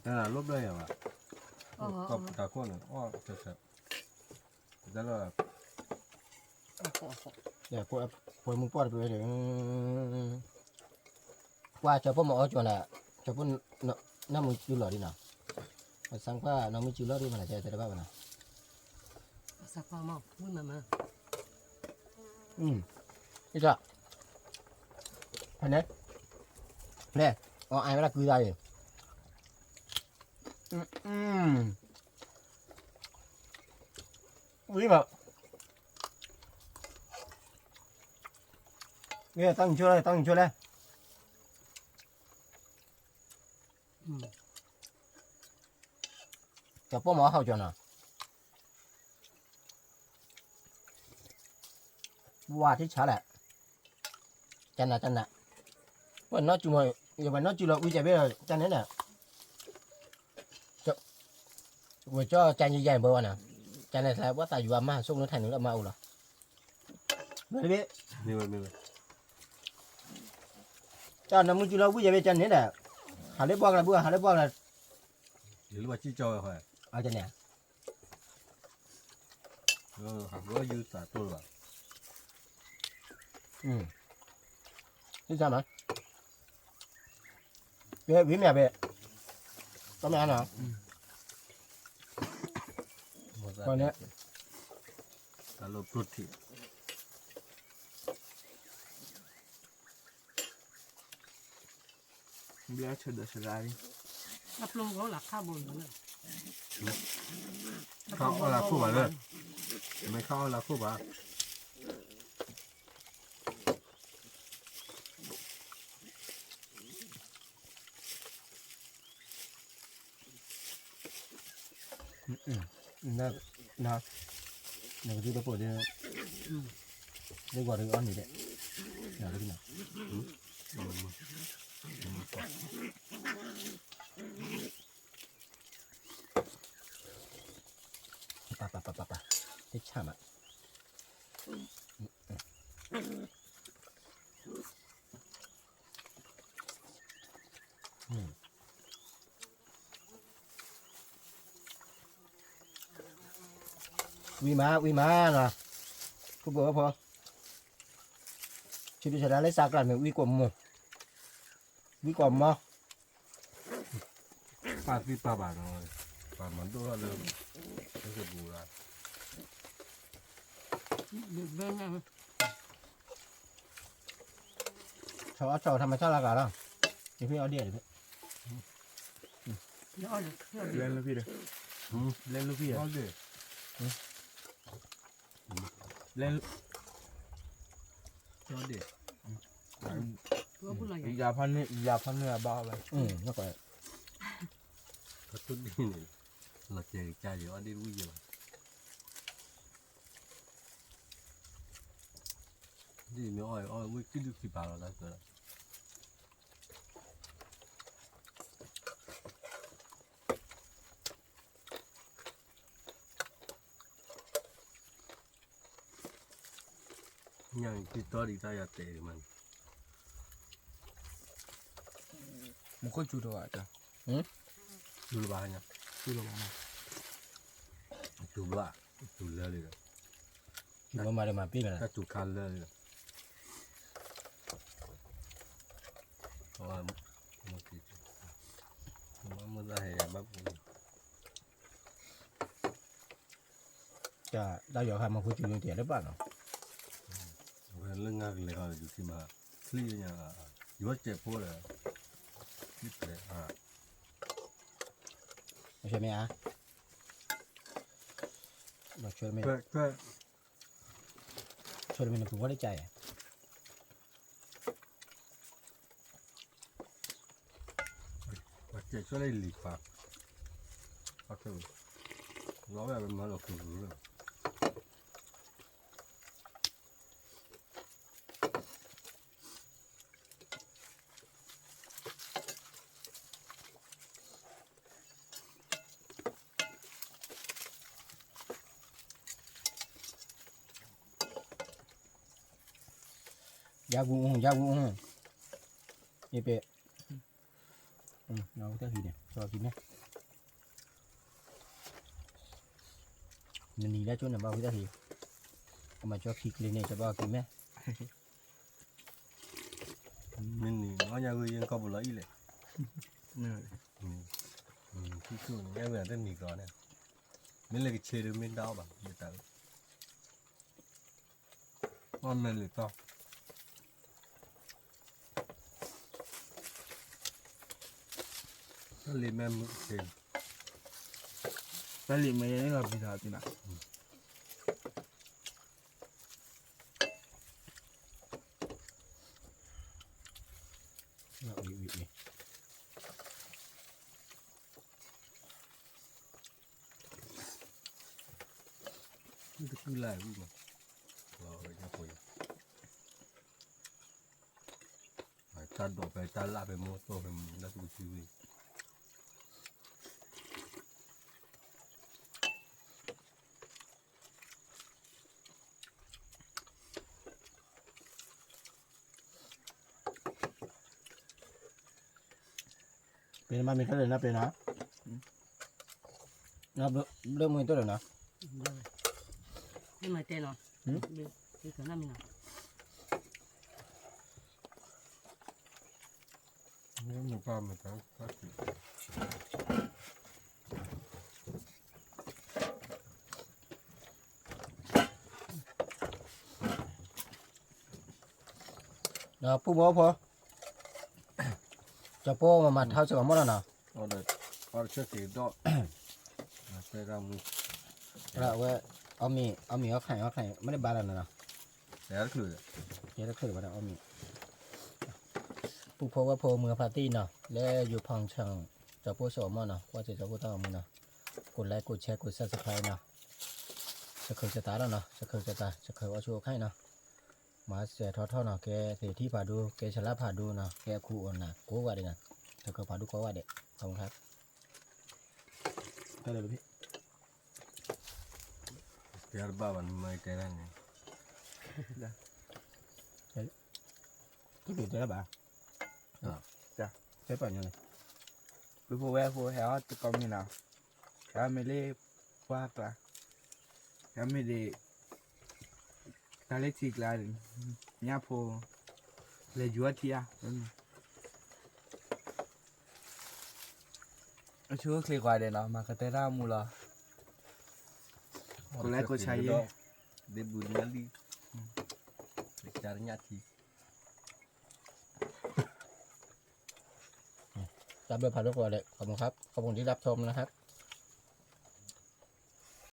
တလိၣ်ဘျၢယၤဘၣ်, တၢ်ခိၣ်န့ၣ်, တၢ်လီၤ, ပှၤမူပှၢ်တပှဲၤဒီး, ပှၤကၠီၤဖိမၤအီကၠီၤနၤ, ကၠီၤဖိ, နီၢ်မုၢ်စုလီၤဒ်နီၤ, ပသးခွါနီၢ်မုၢ်စုလီၤဒ်မနုၤကဲတဘၣ်ဘၣ်နီၤ, ဖဲန့ၣ်, လဲၣ်, အီၤအါဝဲဒၣ်ကုသးအံၤ, ဝံၤဘၣ်, တၢ်မုၢ်ဆိလဲၣ် တၢ်မုၢ်ဆိလဲၣ်, ကၠီၤပိာ်မၤအီဟီၣ်ကၠီၤနီၤ, ဝါထံဆါလဲၣ်, ကနၤကနၤ, ပနီၢ်စုမး, ယပနီၢ်စုလီၤဝံၤကဲဘ့ၣ်ဒီး ကန့ၣ်ဒီး, ဝဲကၠီကန့ၣ်ယဲၢ်ဘၢဝဲနီၤ, ကန့ၣ်သးပှၤသးယွၤမၤဟးဆိကမိၣ်ထါန့ၣ်လၢမၤအိၣ်လီၤ, မ့ၢ်ဝဲ, တၢ်နီၢ်မုၢ်စုလီၤဝံၤကဲဘ့ၣ်ကန့ၣ်ဒီး, ဟးလၢပှၢ်ကလၤဘု ဟးလၢပှၢ်ကလၤ, လၢပှၤစံၣ်ကၠီဝဲဃီ, ကန့ၣ် ဟးဘၢယူၤသးတိၢ်လၢၤဘၣ်, ဟံၣ်ဆါမး, ဝံၤမ့ၢ်ဘဲ, တမ့ၢ်အါနီၤ, န့ၣ်, တၢ်လီၤပျိထံး ဘျၢဆၢဒီးစရၣ်လံ, ခါအီၣ်လၢခိၣ်ဘၣ်လၢ, မ့ၢ်ခါအီၣ်လၢခိၣ်ဘၣ်, နကဒုတပိာ်ဒ်, ဒ်ဂီၤဒ်အီၣ်န့ၣ်ဒဲး, နကဒုနီၤ, ပၢ်ပၢ်ပၢ်ပၢ်ပၢ်, တဆၣ်မး ဝံၤမး ဝံၤမးနီၤ, ဖိဖိဖိ, ဆံးဒုးဆၢဒၣ်လၢစးကျါမ့ၢ်ဝံၤကိးမီၤ, ဝံၤကိးမီၤ, ပာ်သံပာ်ဘၣ်နီၤ, ပာ်မၤဒိၣ်ထီၣ်လၢ, လၢပူၤလၢ ဆီအီၣ်ဆီထီၣ်မၤဆီလီၤကးလီၤ, ယဖံအီၣ်ဒံးတဖံ, လဲလိာ်ဖံဒီး, လဲလိာ်ဖံ, လဲ, အီၣ်ဒံး, ယၤဖးန့ၢ် ယၤဖးန့ၢ်အဘၣ်အီၣ်ဝဲ, ဖးထီၣ်ဒံးန့ၣ်, လီၤတဲာ်ကစၢ်ယၤအီၣ်ဒံးတဝံၣ်ယဲၢ်ဘၣ် ဒ်မ့ၢ်အီၣ်အီၣ်ဝံၣ်ကံၣ်ဒုၣ်ခံပာ်လီၤတၢ်ကၢလီၤ, အ ညၣ်တံၢ်တီဒ်တၢ်ယၤတဲာ်မးန့ၣ်, မူခိၣ်စူၤတဘၣ်, စူၤလၢၤဘၣ်, စူၤလၢၤဘၣ်, စူၤဘၣ်, စူၤလၢလံဒီး, စူၤမးဒီးမၤပ့ၢ်လီၤ, တၢ်စူၤခါလၢလံဒီး, မ့ၢ်သးဟဲယၤဘၣ်ပူၤ တၢ်ယီၤခါမၤဃုစူၤလၢတၢ်လၢပၢ်နီၤ, လၢငါကလဲၤခီယူၤခံမး, ချံညါ, ယဝဲစဲးဖိဒီး, မ့ၢ်ဧါ, ဆွဲမ့ၢ်နပူၤဝဲတကါယဲၢ် ပှၤစဲးဆွဲလၢလံၤခွါ, လီၤဝဲမၤလီၤကရူၢ်လၢ ယါပူၤအူ, ယါပူၤအူ, ယပ့, နဝံသးဟံန့ၣ်, ကၠီက့ၤမဲ, နနံၤလၢကၠိန့ၣ် ဘၣ်ဝံသးဟံ, ကမၤကၠီခံကျ့ၤန့ၣ် ကဘၣ်က့ၤမဲ, မ့ၢ်နံၤ အီၣ်ညၣ်ဂုၢ်ယဲၢ်ကီၢ်ပူၤလီၤအံၤလဲၣ်, ထံၣ်ဆူၣ်န့ၣ် ညၣ်ဂုၢ်တနံၤကီးန့ၣ်, မ့ၢ်လၢကဆ့ဒုးမ့ၢ်ဒၣ်အီၣ်ဘၣ် မ့ၢ်တၢ် အီၣ်မဲာ်လံၤတီၢ်, တၢ်လံၤမဲာ်မုာ်က့ၤ, တၢ်လံၤမဲာ်ယဲန့ၣ်လီၤပျံၤထီၣ်သ့နၤ, တၢ်ဒိးဖဲတၢ်လၢ်ဖဲ မိၢ်သိၣ်ဖဲမုၢ်လၢ်တကသံဝံၤ ပ့ၤနမၤမ့ၢ်ခဲလၢာ်နပ့ၤနီၤ, ဘျၢမုၢ်တၢ်လၢနီၤ, မၤတဲနီၤ, မၤတဲနီၤ, မ့ၢ်ပၢ်မ့ၢ်ပၢ် ဒီးပူၣ်ဖိဖိ, ကၠီၤပိၢ်မၤထါစ့ၢ်ကီးမ့ၢ်နီၤနီၤ, အဝဲ, အီၣ်မ့ၤ, အီၣ်မ့ၤအီၣ်ခါအံၤအီၣ်ခါအံၤ မ့ၢ်တဘၣ်လီၤနီၤနီၤ, ယဲတချုးဘၣ်ဒီးအီၣ်မ့ၤ, ပူၣ်ဖိဝဲၢ်ဖိမုၢ်ဖါတံၢ်နီၤ လၢယိၤဖီၣ်ဆၢၣ် ကၠီၤပိၢ်စ့ၢ်ကီးမ့ၢ်နီၤ ကွၢ်စ့ၢ်ကီးကၠီၤပိၢ်တၢ်ဂီၤမူနီၤ, ကိးlike ကိးshare ကိးsubscribeနီၤ, စခၢၣ်စတးလီၤနီၤ စခၢၣ်စတး စခၢၣ်အီၣ်ဆူၣ်အိၣ်ခါအံၤနီၤ, မၤစၢၤထီထီၣ်နီၤ ကဲသ့ၣ်ထံဖးဒိၣ် ကဲဆလါဖးဒိၣ်နီၤ ကဲအခူအီၣ်နၤကိးဂၤဒဲးနီၤ, စခၢၣ်ဖးဒိၣ်ကိးဂၤဒဲး ခီမခါ တဲတဘၣ်ဘၣ် နမၤတဲဒၣ်န့ၣ်, တဘၣ်တဲဘၣ်, တဲပာ်ညီန့ၣ်, ပုၢ်ဖိဝဲၢ်ဖိဟဲအီၣ်တကိးမံၤနီၤ, ဟဲအီၣ်မ့ၢ်လၢပှၢ်ကျါ, ဟဲမ့ၢ်ဒ် တၢ်လၢထံကျါန့ၣ်, ညၣ်ဖိ, လဲၤယူၤအီၣ်ထံဧါ, အဆိချ့ကွၢ်ဒဲးနီၤ မၤကတၢၢ်တၢ်မူလီၤ, ကိးlike ကိးshareယဲ, ဒ့ဘူးဒံအလံ, ကတၢၢ်ညၣ်ထံ, တၢ်ဘျုးဖးဒိၣ်ကိးဂၤဒဲး ขอบคุณครับ ขอบคุณที่รับชมนะครับ